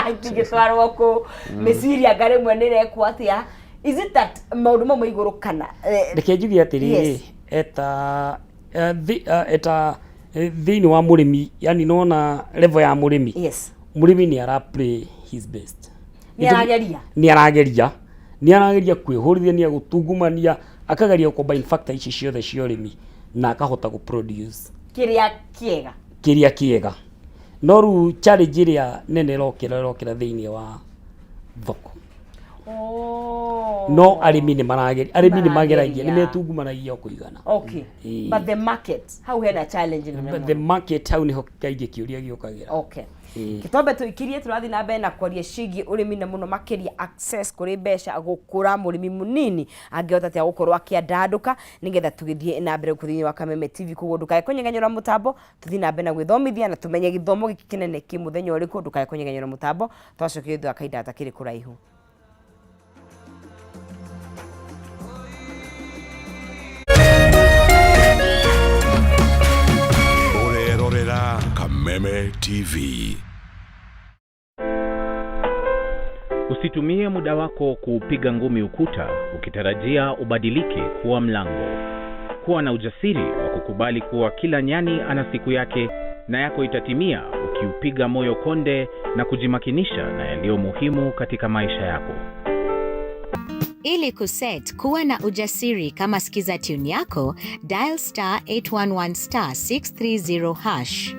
itingĩtwarwo kũ mĩciria, anga rĩmwe nĩ ĩrekwo atĩa? Is it that maũndũ mau ma igũrũ kana Reke njuge atĩrĩrĩ, eta eta thĩinĩ wa mũrĩmi, yani nona level ya mũrĩmi, mũrĩmi nĩ ara play his best. Nĩ arageria. Nĩ arageria kwĩhũrithia, nĩ agũtungumania, akageria combine factor ici ciothe cia ũrĩmi na akahota gũ produce kĩrĩa kĩega. Kĩrĩa kĩega. No rĩu challenge ĩrĩa nene ĩrokĩra thĩinĩ wa thoko. No arĩmi nĩ marageria, arĩmi nĩ mageragia, nĩ Marageria. metungumanagia o kũigana. But the market, hau hena challenge nene But the mũno. market, hau nĩho kaingĩ kĩũria gĩũkagĩra. Gĩtombe tũikirie, tũrathiĩ na mbere na kwaria ciĩgiĩ ũrĩmi na mũno makĩria access kũrĩ mbeca, gũkũra, mũrĩmi mũnini angĩhota atĩa gũkorwo akĩandandũka, nĩgetha tũgĩthiĩ na mbere gũkũ thĩinĩ wa Kameme TV. Koguo ndũkae kũnyegenyũra mũtambo, tũthiĩ na mbere na gwĩthomithia na tũmenye gĩthomo gĩkĩ kĩnene kĩ mũthenya ũrĩkũ. Ndũkae kũnyegenyũra mũtambo, twacokia thutha wa kahinda gatakĩrĩ kũraihu. Ũrerorera Kameme TV. Usitumie muda wako kuupiga ngumi ukuta ukitarajia ubadilike kuwa mlango. Kuwa na ujasiri wa kukubali kuwa kila nyani ana siku yake na yako itatimia ukiupiga moyo konde na kujimakinisha na yaliyo muhimu katika maisha yako. Ili kuset kuwa na ujasiri kama skiza tune yako, dial *811*630#.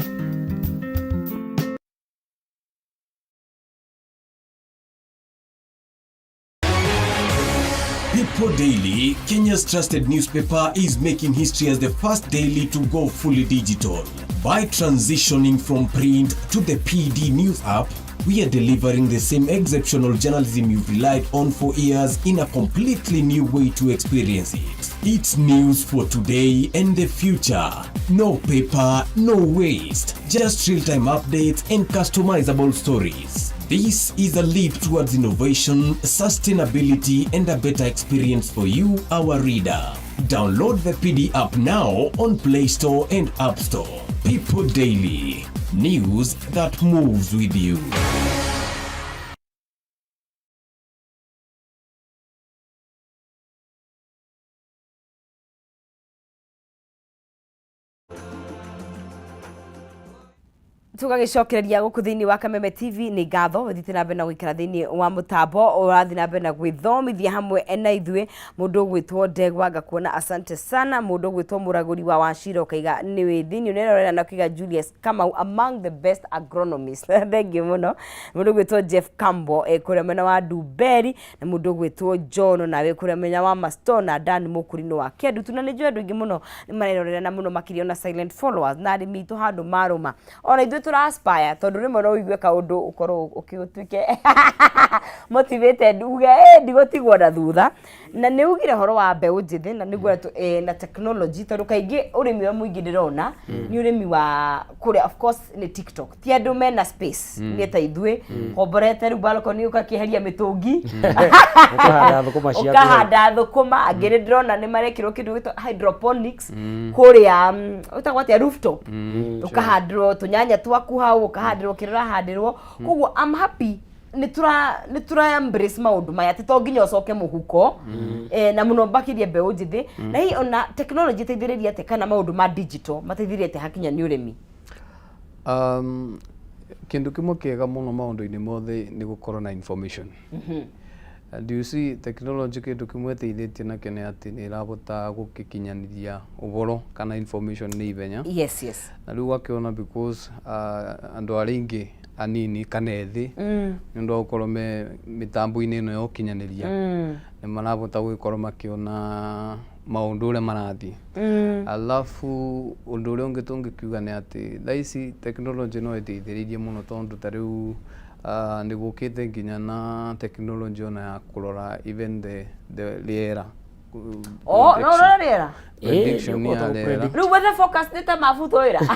People Daily, Kenya's trusted newspaper, is making history as the first daily to go fully digital. By transitioning from print to the PD News app, we are delivering the same exceptional journalism you've relied on for years in a completely new way to experience it. It's news for today and the future. No paper, no waste. Just real time updates and customizable stories. This is a leap towards innovation, sustainability, and a better experience for you, our reader. Download the PD app now on Play Store and App Store. People Daily. News that moves with you. Tũgagĩcokereria gũkũ thĩinĩ wa Kameme TV. Nĩ ngatho ũthiĩte na mbere na gũikara thĩinĩ wa mũtambo, ũrathiĩ na mbere na gwĩthomithia hamwe na ithuĩ. Mũndũ ũgwĩtwo Ndegwa, ngakuona, asante sana. Mũndũ ũgwĩtwo Mũragũri wa Wacira, ũkaiga nĩ wĩ thĩinĩ ũnerorera, na ũkaiga Julius Kamau among the best agronomists, thank you mũno. Mũndũ ũgwĩtwo Jeff Campbell, kũrĩa mwena wa Dumberi, na mũndũ ũgwĩtwo John nawe kũrĩa mwena wa Masto, na Dan Mũkũrinũ wa Kĩandutu, na nĩ njũĩ andũ aingĩ mũno nĩ marerorera na mũno makĩria ona silent followers na arĩmi aitũ handũ marũma. Ona ithuĩ tũra aspire, tondũ rĩmwe no ũigue kaũndũ ũkorwo ũtuĩke motivated, uge, "Eh, ndigũtigwo na thutha." Na nĩ ugire ũhoro wa mbeũ njĩthĩ na nĩguo na technology, tondũ kaingĩ ũrĩmi ũrĩa mũingĩ ndĩrona nĩ ũrĩmi wa kũrĩa, of course nĩ TikTok, ti andũ mena space nĩ ta ithuĩ komborete rĩu balcony ũgakĩeheria mĩtũngi. Ũkahanda thũkũma ciaku. Ũkahanda thũkũma. Angĩ nĩ ndĩrona nĩ marekĩrwo kĩndũ gĩtwo hydroponics kũrĩa, wĩtagwo atĩa, rooftop, ũkahandĩrwo tũnyanya twaku hau, ũkahandĩrwo kĩrĩa ũrahandĩrwo. Koguo I'm happy. Nĩ tũra embrace maũndũ maya, atĩ to nginya ũcoke mũhuko, na mũno makĩria mbeũ njĩthĩ. Na hihi ona technology ĩteithĩrĩria atĩa, kana maũndũ ma digital mateithĩrĩria atĩa hakinya nĩ ũrĩmi? Kĩndũ kĩmwe kĩega mũno maũndũ-inĩ mothe nĩ gũkorwo na information. And you see, technology kĩndũ kĩmwe ĩteithĩtie nakĩo nĩ atĩ nĩ ĩrahota gũgĩkinyanĩria ũhoro kana information nĩ ihenya. Na rĩu ũgakĩona because andũ arĩa aingĩ anini kana ethĩ, nĩ ũndũ wa gũkorwo me mĩtambo-inĩ ĩno ya ũkinyanĩria, nĩ marahota gũgĩkorwo makĩona maũndũ ũrĩa marathiĩ. Alafu ũndũ ũrĩa ũngĩ tũngĩkiuga nĩ atĩ thaa ici technology no ĩteithĩrĩirie mũno, tondũ ta rĩu nĩ gũkĩte nginya na technology ona ya kũrora even the rĩera. Oh, no ũrore rĩera? Prediction nĩ ya ũkũhota rĩera. gũ-predict. Rĩu weather forecast nĩ ta mabutwo wĩra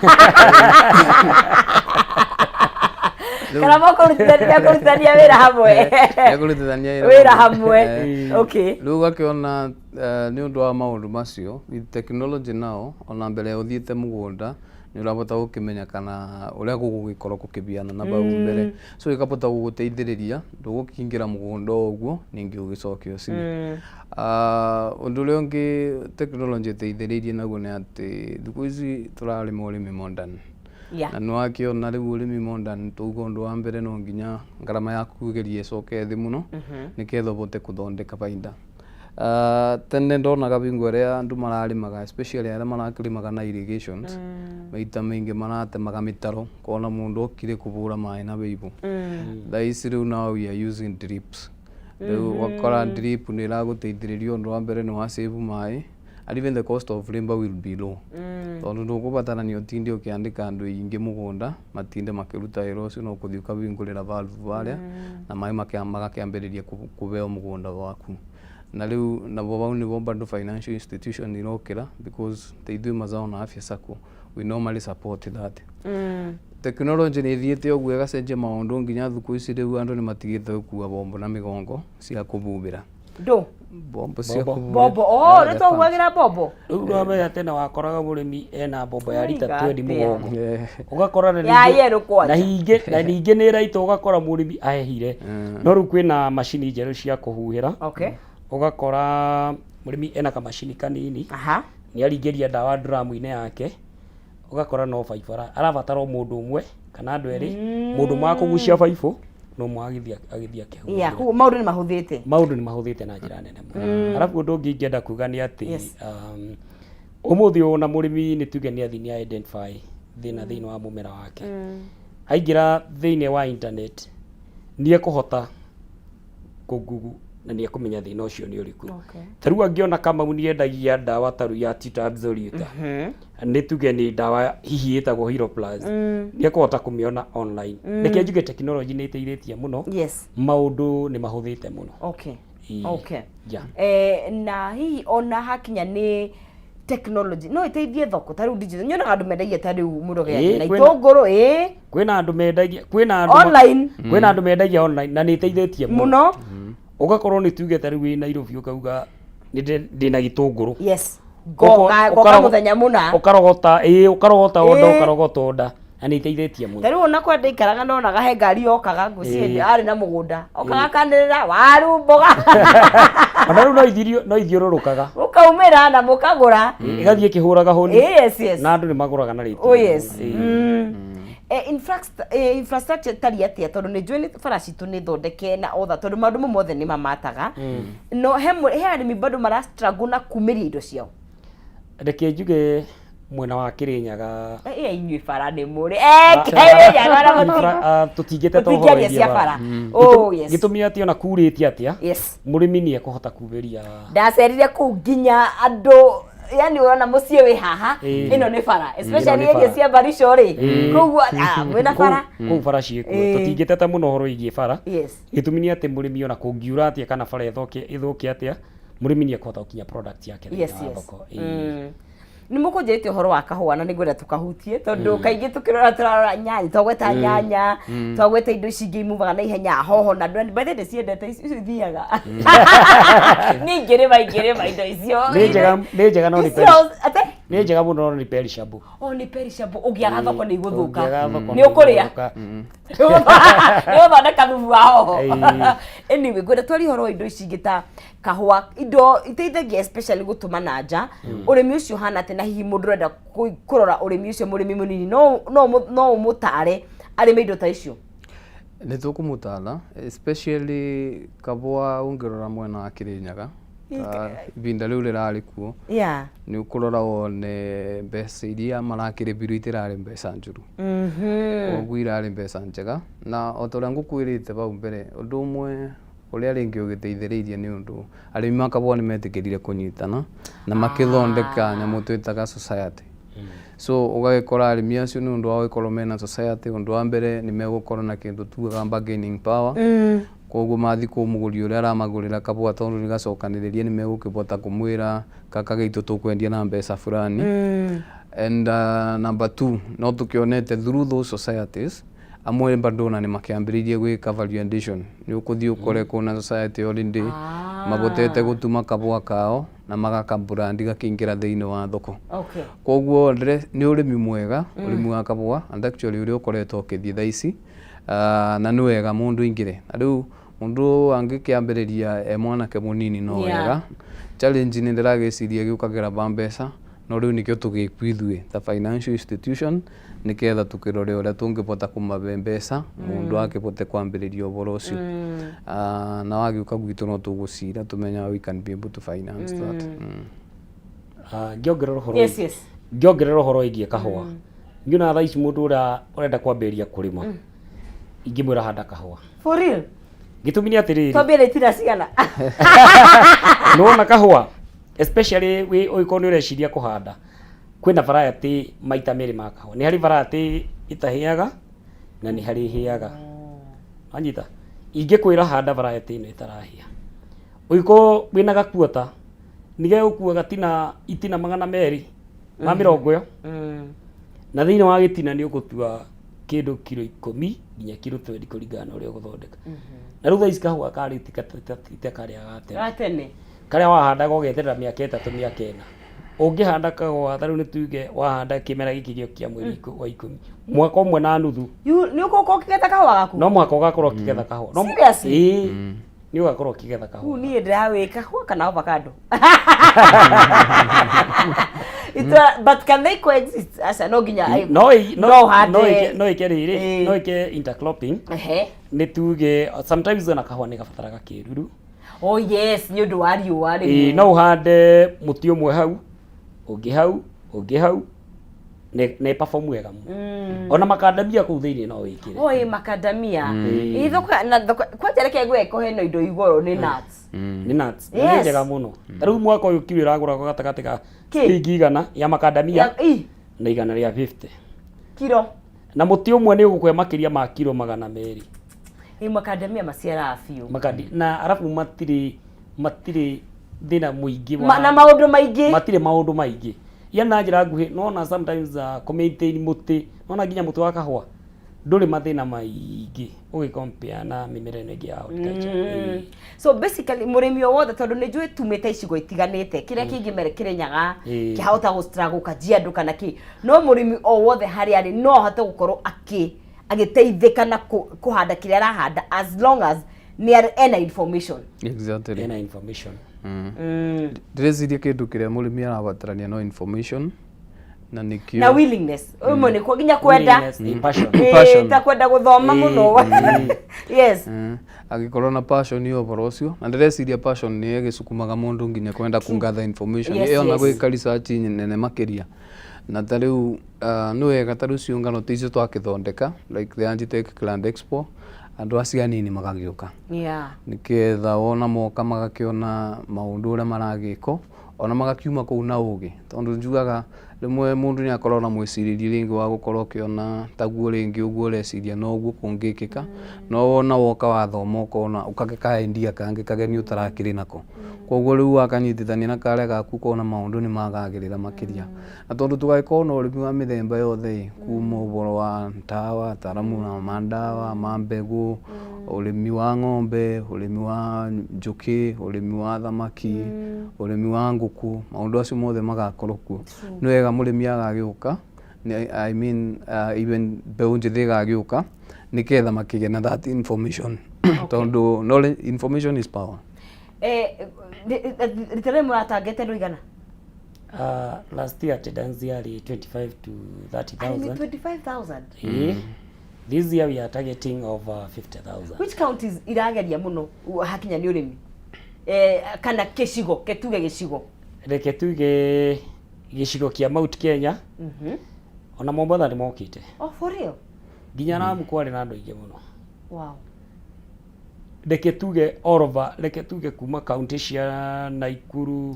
kana mekũrutithania wĩra hamwe? Mekũrutithania wĩra wĩra hamwe. Rĩu ũgakĩona nĩ ũndũ wa maũndũ macio, with technology now, ona mbere ya ũthiĩte mũgũnda nĩ ũrahota gũkĩmenya kana ũrĩa gũgũgĩkorwo gũkĩbiana na bau mbere, so ĩkahota gũgũteithĩrĩria, ndũgũkĩingĩra mũgũnda o ũguo ningĩ ũgĩcoke ũcine. Ũndũ ũrĩa ũngĩ technology ĩteithĩrĩirie naguo nĩ atĩ thikũ ici tũrarĩma ũrĩmi modern. Na nĩ wakĩona rĩu ũrĩmi modern, tuga ũndũ wa mbere no nginya ngarama yaku ĩgerie ĩcoke thĩ mũno nĩgetha ũhote gũthondeka baida. Tene ndonaga bingo ĩrĩa andũ mararĩmaga, especially arĩa marakĩrĩmaga na irrigations, maita maingĩ maratemaga mĩtaro, kona mũndũ okire kũbũra maĩ na bĩibũ. Thaa ici rĩu now we are using drips. Rĩu ũgakora drip nĩ ĩragũteithĩrĩria, ũndũ wa mbere nĩ wa save maĩ, and even the cost of labor will be low, tondũ ndũkũbatarania ũtinde ũkĩandĩka andũ aingĩ mũgũnda matinde makĩruta wĩra ũcio, no kũthiĩ ũkahingũrĩra valve harĩa na maĩ magakĩambĩrĩria kũbeo mũgũnda waku. Na rĩu nabo bau nĩbo bado financial institution irokĩra, because ta ithuĩ Mazao na Afya Sacco, we normally support that. Technology nĩ ĩthiĩte ũguo ĩgacenjia maũndũ nginya thikũ ici rĩu andũ nĩ matigĩte gũkua bombo na mĩgongo cia kũbubĩra. Ndũ? Bombo cia Bombo. kũbubĩra. Bombo, oh. Yeah, nĩ twahuagĩra bombo. Rĩu wamenya tene wakoraga mũrĩmi ena mbombo ya rita Aiga 20 atĩa. mũgongo. Ũgakora na Ya ningĩ yellow kwanja. Na ningĩ nĩ ĩraitwo, ũgakora mũrĩmi ahehire. No rĩu kwĩna macini njerũ cia kũhuhĩra. Ũgakora mũrĩmi ena kamacini kanini, nĩ aringĩria ndawa dramu-inĩ yake, ũgakora no baibũ arabatara o mũndũ ũmwe kana andũ erĩ, mũndũ ũmwe wa kũgucia baibũ na ũmwe agĩthiĩ akĩhuhĩra. Yeah, koguo maũndũ nĩ mahũthĩte. Maũndũ nĩ mahũthĩte na njĩra nene mũno. Arabu ũndũ ũngĩ ingĩenda kuga nĩ atĩ ũmũthĩ ũyũ ona mũrĩmi nĩ tuge nĩ athiĩ nĩ identify thĩna thĩinĩ wa mũmera wake, aingĩra thĩinĩ wa internet nĩ ekũhota kũ-Google na nĩ ekũmenya thĩna ũcio nĩ ũrĩkũ. Ta rĩu angĩona Kamau nĩ endagia ndawa ta rĩu ya Tuta Absoluta, nĩ tuge nĩ ndawa hihi ĩtagwo Hero Plus, nĩ ekũhota kũmĩona online. Reke njuge technology nĩ ĩteithĩtie mũno. Maũndũ nĩ mahũthĩte mũno. Ĩĩ. Na hihi ona hakinya nĩ technology no ĩteithie thoko ta rĩu digital, nyonaga andũ mendagia ta rĩu mũndũ Ĩĩ, na itũngũrũ itũngũrũ ĩ Kwĩna andũ mendagia, kwĩna andũ online. Kwĩna andũ mendagia online na nĩ ĩteithĩtie mũno. Mũno. Ũgakorwo nĩ tuge ta rĩu wĩ Nairobi ũkauga nĩ ndĩna gĩtũngũrũ. Ngoka ngoka mũthenya mũna. Ũkarogota, ĩĩ, ũkarogota onda, ũkarogota onda, na nĩ ĩteithĩtie mũno. Ta rĩu ona kwa ndaikaraga nonaga he ngari yokaga, ngwĩciria arĩ na mũgũnda, okaga kanĩrĩra waru, mboga. Ona rĩu no ithirio, no ithiũrũrũkaga. Mũkaumĩra na mũkagũra. Ĩgathiĩ ĩkĩhũraga honi. Yes. Na andũ nĩ magũraga na rĩti. Oh yes. Infrastructure tari atĩa, tondũ nĩ njũĩ nĩ bara citũ nĩ thondeke na otha, tondũ maũndũ mau mothe nĩ mamataga, no he arĩmi bado mara struggle na kumĩria indo ciao? Reke njuge mwena wa Kĩrĩnyaga. Inyuĩ bara nĩ mũrĩ Kĩrĩnyaga na Tũtingĩteta ũhoro tũtingĩaria wĩgiĩ cia bara. bara. Oh yes. Gĩtũmi atĩ ona kurĩte atĩa, mũrĩmi nĩ ekũhota kumĩria. Ndacerire kũu nginya andũ, yani ũrona mũciĩ wĩ haha, ĩno nĩ bara, especially Ĩno nĩ area bara. cia Barisho rĩ, koguo mwĩna bara. Kũu bara ciĩkuo, tũtingĩteta mũno ũhoro wĩgiĩ bara. Gĩtũmi nĩ atĩ mũrĩmi ona kũngiura atĩa kana bara ĩthũke atĩa, mũrĩmi nĩ ekũhota gũkinya product yake thĩinĩ wa thoko. Nĩ mũkũnjĩrĩte ũhoro wa kahũa na nĩ ngwenda tũkahutie, tondũ kaingĩ tũkĩrora tũrarora nyanya, twagweta nyanya, twagweta indo ici ingĩ imuvaga na ihenya, hoho na ndwani. By the way, ndĩciendete icio, icio ithiaga niĩ ingĩrĩma indo icio. Nĩ njega, nĩ njega, no nĩ Icio ate. Nĩ njega mũno no nĩ perishable. O nĩ perishable, ũngĩaga thoko nĩ igũthũka. Ũngĩaga thoko nĩ ũkũrĩa. Nĩ igũthũka. Nĩ ũgũthondeka thubu wa hoho. Ĩĩ. Anyway, ngwenda twarie ũhoro wa indo ici ingĩ ta kahũa, indo iteithagia especially gũtũma na nja. Ũrĩmi ũcio ũhana atĩa, na hihi mũndũ ũrenda kũrora ũrĩmi ũcio, mũrĩmi mũnini no ũmũtare arĩme indo ta icio? Nĩ tũkũmũtara, especially kabũa. Ũngĩrora mwena wa Kĩrĩnyaga ta ihinda rĩu rĩrarĩ kuo, nĩ ũkũrora wone mbeca iria marakĩrĩbirwo itirarĩ mbeca njũru, koguo irarĩ mbeca njega. Na o ta ũrĩa ngũkwĩrĩte hau mbere, ũndũ ũmwe ũrĩa rĩngĩ ũgĩteithĩrĩirie nĩ ũndũ arĩmi ma kabũa nĩ metĩkĩrire kũnyitana na makĩthondeka nyamũ twĩtaga society. So ũgagĩkora arĩmi acio, nĩ ũndũ wa gũgĩkorwo mena society, ũndũ wa mbere nĩ megũkorwo na kĩndũ tugaga bargaining power. Koguo mathiĩ kwĩ mũgũri ũrĩa aramagũrĩra kabũa, tondũ nĩ gacokanĩrĩria, nĩ megũkĩbota kũmwĩra gaka gaitũ tũkwendia na mbeca fulani. And number two, no tũkĩonete through those societies amwe bado ona nĩ makĩambĩrĩirie gwĩka value addition. Nĩ ũkũthiĩ ũkore kũna society already mabotete gũtuma kabũa kao na magakabrand, gakĩingĩra thĩinĩ wa thoko. Koguo nĩ ũrĩmi mwega, ũrĩmi wa kabũa, and actually ũrĩa ũkoretwo ũkĩthiĩ thaa ici. Na nĩ wega mũndũ aingĩre. Na rĩu mũndũ angĩkĩambĩrĩria e mwanake mũnini no wega. Challenge nĩ ndĩragĩciria gĩũkagĩra ba mbeca, no rĩu nĩkĩo tũgĩkwo ithuĩ ta financial institution, nĩgetha tũkĩrore ũrĩa tũngĩbota kũmabe mbeca mũndũ akĩbote kwambĩrĩria ũboro ũcio. Na wagĩũka gwitũ no tũgũcira tũmenye how we can be able to finance that. Ngĩongerera ũhoro ngĩongerera ũhoro wĩgiĩ kahũa, ngĩona thaa ici mũndũ ũrĩa ũrenda kwambĩrĩria kũrĩma, ingĩmwĩra handa kahũa. For real? Gĩtũmi nĩ atĩrĩrĩ, Twambie na itina cigana? Nĩwona kahũa, especially wĩ ũngĩkorwo nĩ ũreciria kũhanda, kwĩna variety maita merĩ ma kahũa. Nĩ harĩ variety ĩtahĩaga na nĩ harĩ ĩhĩaga. Wanyita? Ingĩkwĩra handa variety ĩno ĩtarahĩa, ũngĩkorwo wĩna gakuota nĩgegũkua gatina itina 220 ĩyo, na thĩinĩ wa gĩtina nĩ ũgũtua kĩndũ kiro 10 nginya kiro 20 kũringana na ũrĩa ũgũthondeka. Na rĩu thaa ici kahũa karĩ ti karĩa ga tene. Ga tene. Karĩa wahandaga ũgeterera mĩaka 3, mĩaka 4. Ũngĩhanda kahũa ta rĩu, nĩ tuge wahanda kĩmera gĩkĩ gĩokia mweri wa 10, mwaka ũmwe na nuthu Nĩ ũgũkorwo ũkĩgetha kahũa gaku. No mũhaka ũgakorwo ũkĩgetha kahũa. Seriously? Ĩĩ, nĩ ũgakorwo ũkĩgetha Rĩu kahũa. Niĩ ndĩrawĩ kahũa kana avocado. Itwa, but can they coexist? Aca, no nginya no no ũhande. No ĩke rĩrĩ, no ĩke intercropping. Nĩ tuge sometimes ona kahũa nĩ gabataraga kĩruru. Oh yes, nĩ ũndũ wa riũa Ĩĩ, rĩmwe. no ũhande mũtĩ ũmwe hau, ũngĩ hau, ũngĩ hau, nĩ perform wega mũno. Ona makandamia kũu thĩinĩ no wĩkĩre. Oh, ĩ macadamia. Ĩ thoko na thoko kwanja, reke ngwĩre, hena indo igoro nĩ nuts. Nĩ nuts na nĩ njega mũno. Ta rĩu mwaka ũyũ kiro ĩragũragwo gatagatĩ ka Kĩ? ciringi 100 ya makandamia na 150. Kiro? Na mũtĩ ũmwe nĩ ũgũkũhe makĩria ma kiro 200. Ĩ macadamia maciaraga biũ. Makandi na arabu matirĩ thĩna mũingĩ wa Na maũndũ maingĩ. Matirĩ maũndũ maingĩ. Yani na njĩra nguhĩ, nona sometimes kũ maintain mũtĩ, nona nginya mũtĩ wa kahũa ndũrĩ mathĩna maingĩ ũgĩ compare na mĩmera ĩno ĩngĩ ya horticulture. Ĩĩ. So basically mũrĩmi o wothe, tondũ nĩ njũĩ tumĩte icigo itiganĩte, kĩrĩa kĩngĩ mere Kĩrĩnyaga kĩhota gũ struggle Kajiado kana kĩ, no mũrĩmi o wothe harĩa arĩ no ahote gũkorwo agĩteithĩka na kũhanda kĩrĩa arahanda as long as nĩ ena information. Exactly. Ena information. Ndĩreciria kĩndũ kĩrĩa mũrĩmi arabatarania no information, na nĩkĩo Na willingness ũmwe nĩ nginya kwenda. Willingness, ĩ, passion. Passion. Ta kwenda gũthoma mũno, yes. Angĩkorwo na passion ya ũhoro ũcio, na ndĩreciria passion nĩ ĩgĩcukumaga mũndũ nginya kwenda kũgather information ĩyo na gwĩka research nene makĩria. Na ta rĩu nĩ wega ta rĩu ciũngano ta icio twakĩthondeka, like the Agitech Grand Expo, andũ acio anini magagĩũka, nĩketha wona moka magakĩona maũndũ ũrĩa maragĩkwo, ona magakiuma kũu na ũgĩ, tondũ njugaga Rĩmwe mũndũ nĩ akoragwo na mwĩcirĩrie rĩngĩ wa gũkorwo ũkĩona taguo rĩngĩ ũguo ũreciria noguo kũngĩkĩka, no wona woka wathoma ũkona ũkagĩa ka idea kangĩ kageni ũtarakĩrĩ nako. Koguo rĩu wakanyitithania na karĩa gaku ũkona maũndũ nĩ magagĩrĩra makĩria. Na tondũ tũgagĩkorwo na ũrĩmi wa mĩthemba yothe ĩ, kuma ũhoro wa ndawa, ataaramu ma ndawa, ma mbegũ, ũrĩmi wa ng'ombe, ũrĩmi wa njũkĩ, ũrĩmi wa thamaki, ũrĩmi wa ngũkũ, maũndũ acio mothe magakorwo kuo. Nĩ wega mũrĩmi agagĩũka, I mean even mbeũ njĩthĩ ĩgagĩũka nĩgetha makĩgĩe na that information tondũ knowledge, information is power. Rita rĩrĩ mũratangĩte andũ aigana? Last year attendance yarĩ 25 to Arĩmi 30,000. 25,000. Ĩĩ. This year we are targeting over 50,000. Which counties irageria mũno hakinya nĩ ũrĩmi? Kana kĩcigo, ke tuge gĩcigo. Reke tuge gĩcigo kĩa Mount Kenya, ona Mombatha nĩ mokĩte. Oh, for real? Nginya Lamu kwarĩ na andũ aingĩ mũno. Reke tuge all over, reke tuge kuma county cia Naikuru,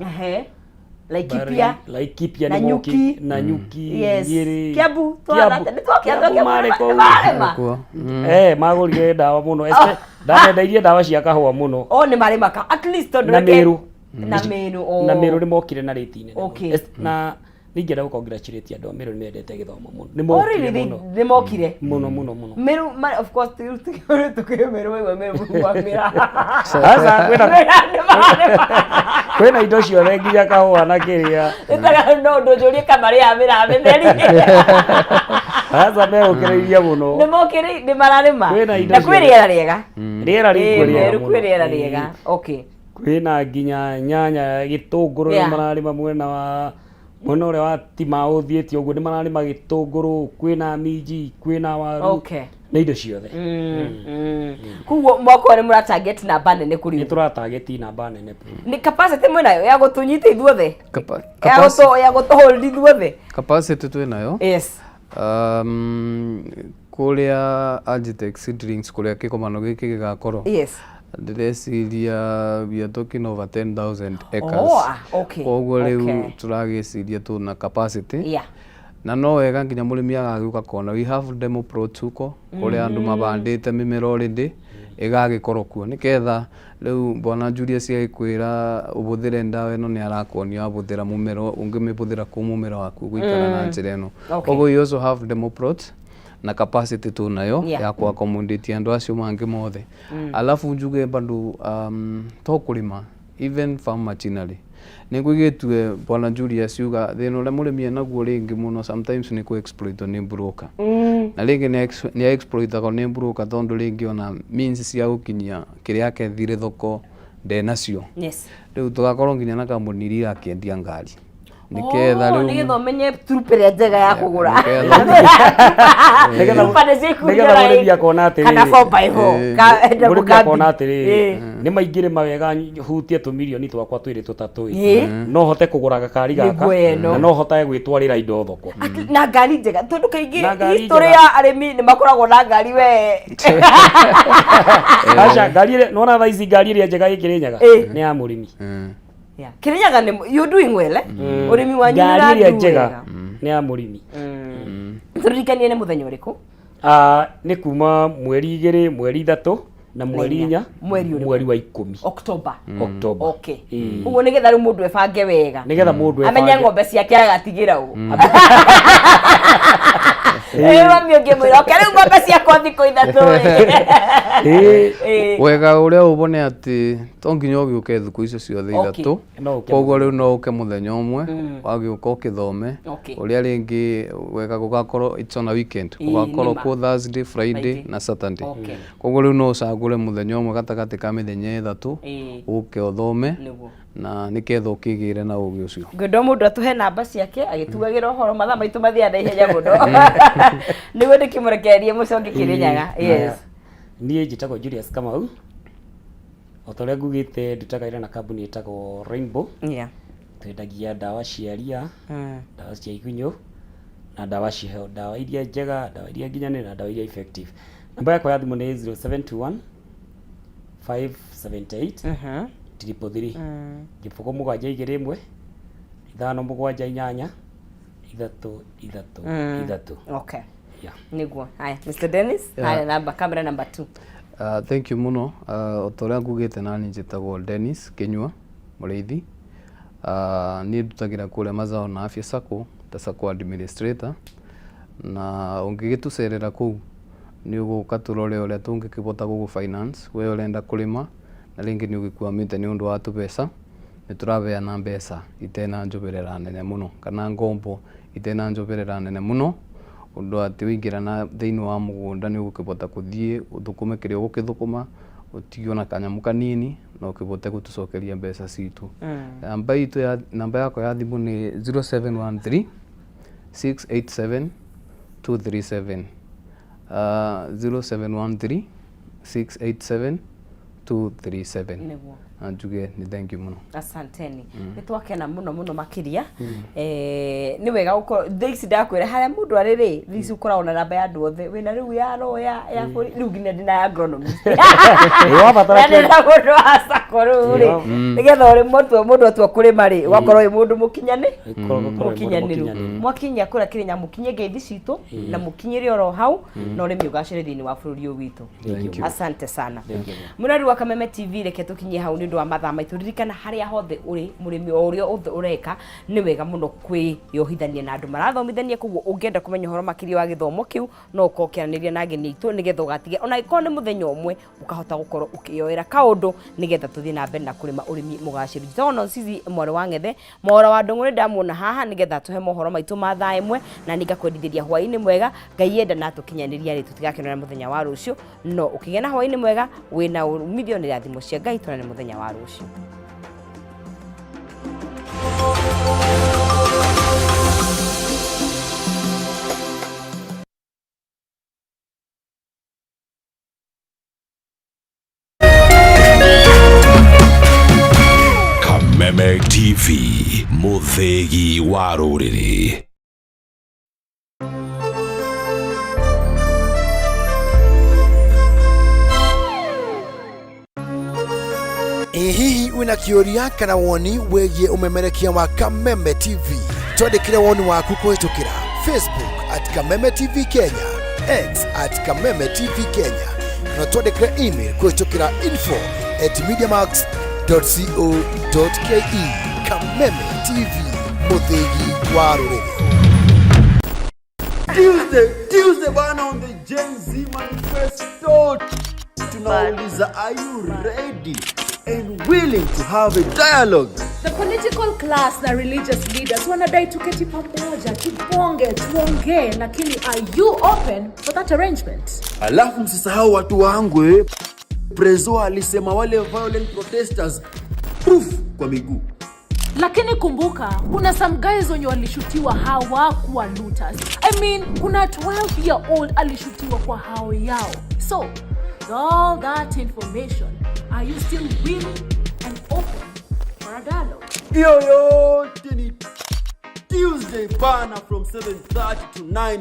Laikipia. Laikipia Na nĩ Nyuki. mokĩte, Nanyuki, Nyĩrĩ. Kiambu, Kiambu. nĩ twokire, Kiambu twokire, marĩ kũu. marĩma. Kuo. Magũrire ndawa mũno. Ndamendeirie ndawa cia kahũa mũno. Oh, nĩ marĩma ka. At least tondũ Na Meru. Na Meru, oh. Na Meru nĩ mokire na rate nene mũno. Na ningĩenda gũ-congratulate andũ a Meru nĩ mendete gĩthomo mũno. Nĩ Oh, mokire really? mũno. Nĩ mokire? Mũno, mũno, mũno. Meru, of course, tukĩrĩ Meru, waigua Meru, waigua Mĩra. Sasa, Mĩra nĩ marĩma. kwĩna indo ciothe nginya kahũa na kĩrĩa. Ĩtaga no ũndũ njũrie kana marĩa mĩra mĩtheri. Sasa megũkĩrĩirie mũno. Nĩ mokire, nĩ mararĩma. Kwĩna indo Na kwĩ ciothe. rĩera rĩega. Rĩera rĩkuo rĩega Meru mũno. kwĩ rĩera rĩega. Okay. Kwĩna nginya nyanya, gĩtũngũrũ nĩ mararĩma mwena wa mwena ũrĩa wa Timau ũthiĩte ũguo nĩ mararĩma gĩtũngũrũ, kwĩna minji, kwĩna waru. Nĩ indo ciothe. Koguo mwaka ũyũ nĩ mũra target namba nene kũrĩ Nĩ ũguo. tũra target namba nene. Nĩ capacity mwĩnayo ya gũtũnyita ithuothe? Ya gũtũ hold ithuothe? Capacity twĩnayo. Kũrĩa Agitex Seedlings kũrĩa kĩgomano gĩkĩ gĩgakorwo. Ndĩreciria we are talking over 10,000 acres. Oh, okay. Koguo rĩu tũragĩciria tũna capacity. Na no wega nginya mũrĩmi agagĩũka kona. We have demo plots huko kũrĩa andũ mabandĩte mĩmera already ĩgagĩkorwo kuo nĩgetha rĩu bwana Julius agĩkwĩra ũbũthĩre ndawa ĩno nĩ arakuonia wabũthĩra mũmera ũngĩmĩbũthĩra kũ mũmera waku ũgũikara na njĩra ĩno. Koguo we also have demo plots na capacity tunayo ya ku accommodate andũ acio mangĩ mothe. Alafu njuge bado to kũrĩma even farm machinery nĩ ngũigĩtue bwana Julius uga thĩna ũrĩa mũrĩmi enaguo rĩngĩ mũno sometimes nĩ kũ exploitwo nĩ broker. Na rĩngĩ nĩ exploitagwo nĩ broker tondũ rĩngĩ ona means cia gũkinyia kĩrĩa akethire thoko ndenacio. Rĩu tũgakorwo nginya na kambuni iria irakĩendia ngari. Nĩketha rĩu nĩgetha ũmenye turupa ĩrĩa njega ya kũgũra. Nĩgetha Turupa nĩcio ikuria nĩgetha raini. mũrĩmi akona atĩrĩrĩ. Kana four by four. Enda Mũrĩmi mũkambi. akona atĩrĩrĩ, nĩ maingĩrĩma wega hutie tũmirioni twakwa twĩrĩ tũtatũ ĩ. No hote kũgũra gakari gaka Nĩguo ĩno. na no hotage gwĩtwarĩra indo thoko. Na ngari njega tondũ kaingĩ Na ngari history njega. ya arĩmi nĩ makoragwo na ngari we. Aca ngari ĩrĩa nĩwona thaa ici ngari ĩrĩa njega ĩ Kĩrĩnyaga nĩ ya mũrĩmi. Kĩrĩnyaga nĩ you doing well, eh? Ũrĩmi wanyu Ngari ĩrĩa nĩũradu njega wega. nĩ ya mũrĩmi. Tũririkanie nĩ mũthenya ũrĩkũ? Nĩ kuma mweri 2, mweri 3 na mweri inya. 4, Mweri ũrĩkũ? mweri wa 10. October. October. Ũguo nĩgetha rĩu mũndũ ebange wega. Nĩgetha mũndũ Amenye ebange. ng'ombe ciake agatigĩra ũ. Mami ũngĩmwĩra, okay, rĩu ng'ombe ciakwa thikũ 3. Wega ũrĩa ũbone atĩ to nginya ũgĩũke thikũ icio ciothe 3. No ũke Koguo rĩu no ũke mũthenya ũmwe, wagĩũka ũkĩthome. Ũrĩa rĩngĩ wega gũgakorwo it's on a weekend. Gũgakorwo Nĩma. kũ Thursday, Friday na Saturday. Koguo rĩu no ũcagũre mũthenya ũmwe gatagatĩ ka mĩthenya 3, ũke ũthome. Na nĩketha ũkĩgĩre na ũgĩ ũcio. Ngwenda mũndũ atũhe namba ciake agĩtugagĩra ũhoro mathaa maitũ mathiaga na ihenya mũno. Nĩguo ndĩkĩmũrekererie mũcoke Kĩrĩnyaga. Yes. Niĩ njĩtagwo Julius Kamau. O ta ũrĩa ngugĩte ndutaga wĩra na kambuni ĩtagwo Rainbow. Twendagia ndawa cia ria, ndawa cia igunyũ na ndawa cia heho, ndawa iria njega, ndawa iria nginyanĩru na ndawa iria effective. Namba yakwa ya thimũ nĩ 0721 578 333. 0 7 2 1 5 7 8 3 3 3. Okay. Yeah. Niguo. Haya, Mr. Dennis, haya namba kamera number 2. Thank you muno. O ta ũrĩa ngugĩte nani njĩtagwo Dennis Kinyua Mũrĩithi. Niĩ ndutagĩra kũrĩa Mazao na Afya Sacco ta Sacco administrator, na ũngĩgĩtũcerera kũu nĩ ũgũka tũrore ũrĩa tũngĩkĩbota gũgũ finance we ũrenda kũrĩma na rĩngĩ nĩ ũgĩkwamĩte nĩ ũndũ wa tũbeca. Nĩ tũrabeana mbeca itena njũbĩrĩra nene mũno kana ngombo itena njũbĩrĩra nene mũno, ũndũ atĩ waingĩra na thĩinĩ wa mũgũnda nĩ ũgũkĩbota kũthiĩ ũthũkũme kĩrĩa ũgũkĩthũkũma, ũtigio na kanyamũ kanini na ũkĩbote gũtũcokeria mbeca citũ. Namba itũ ya namba yakwa ya thimũ nĩ 0713 687 237, 0713 687 237. Niguo. Na njuge nĩ thank you mũno. Asanteni. Nĩ twakena mũno mũno makĩria. Nĩ wega gũkorwo thaa ici ndakwĩra harĩa mũndũ arĩ rĩ, thaa ici ũkoragwo na namba ya andũ othe, wĩna rĩu ya roya ya bũrũri, rĩu nginya ndĩna ya agronomist. Wabatara Na ndĩna mũndũ wa sacco rĩu rĩ, nĩgetha ũrĩ mũndũ atua kũrĩma rĩ, ũgakorwo wĩ mũndũ mũkinyanĩru. Mwakinya kũrĩa Kĩrĩnya mũkinye ngeithi citũ na mũkinyĩre oro hau na ũrĩmi ũgacĩre thĩinĩ wa bũrũri ũyũ witũ. Asante sana. Mũrori wa Kameme TV, reke tũkinyie hau nĩ ũndũ wa mathaa maitũ. Ririkana harĩa hothe ũrĩ mũrĩmi o ũrĩa othe ũreka, nĩ wega mũno kwĩyohithania na andũ marathomithania. Koguo ũngĩenda kũmenya ũhoro makĩria wa gĩthomo kĩu, no ũkorwo ũkĩaranĩria na ageni aitũ nĩgetha ũgatige ona angĩkorwo nĩ mũthenya ũmwe ũkahota gũkorwo ũkĩyoera kaũndũ nĩgetha tũthiĩ na mbere na kũrĩma ũrĩmi mũgacĩru. Njĩtagwo Nonsizi mwarĩ wa Ng'ethe, mohoro wa Ndũng'ũ nĩ ndamuona haha nĩgetha tũhe mohoro maitũ ma thaa 1, na nĩngakwendithĩria hwaĩ-inĩ mwega. Ngai enda na tũkinyanĩria rĩ, tũtigakenera mũthenya wa rũciũ, no ũkĩgĩa na hwaĩ-inĩ mwega wĩna umithio nĩ irathimo cia Ngai. Tuonane mũthenya wa rũciũ. Kameme TV, mũthĩgi wa rũrĩrĩ. Ĩ hihi wĩna kĩũria kana woni wĩgiĩ ũmemerekia wa Kameme TV? Twandĩkĩre woni waku kũhĩtũkĩra Facebook @KamemeTV Kenya, X @KamemeTV Kenya, kana twandĩkĩre email kũhĩtũkĩra info@mediamax.co.ke. Kameme TV, mũthĩgi wa rũrĩrĩ. Tuesday, Tuesday bana, on the Gen Z Manifesto. Tunauliza, are you ready and willing to have a dialogue? The political class na religious leaders wanadai tuketi pamoja, tubonge, tuongee, lakini are you open for that arrangement? Alafu msisahau watu wangu, eh. Prezo alisema wale violent protesters, proof kwa miguu. Lakini kumbuka, kuna some guys wenye walishutiwa hawakuwa looters. I mean, kuna 12 year old alishutiwa kwa hao yao. So, with all that information, are you still willing and open for a dialogue? Hiyo yote ni Tuesday bana, from 7:30 to 9.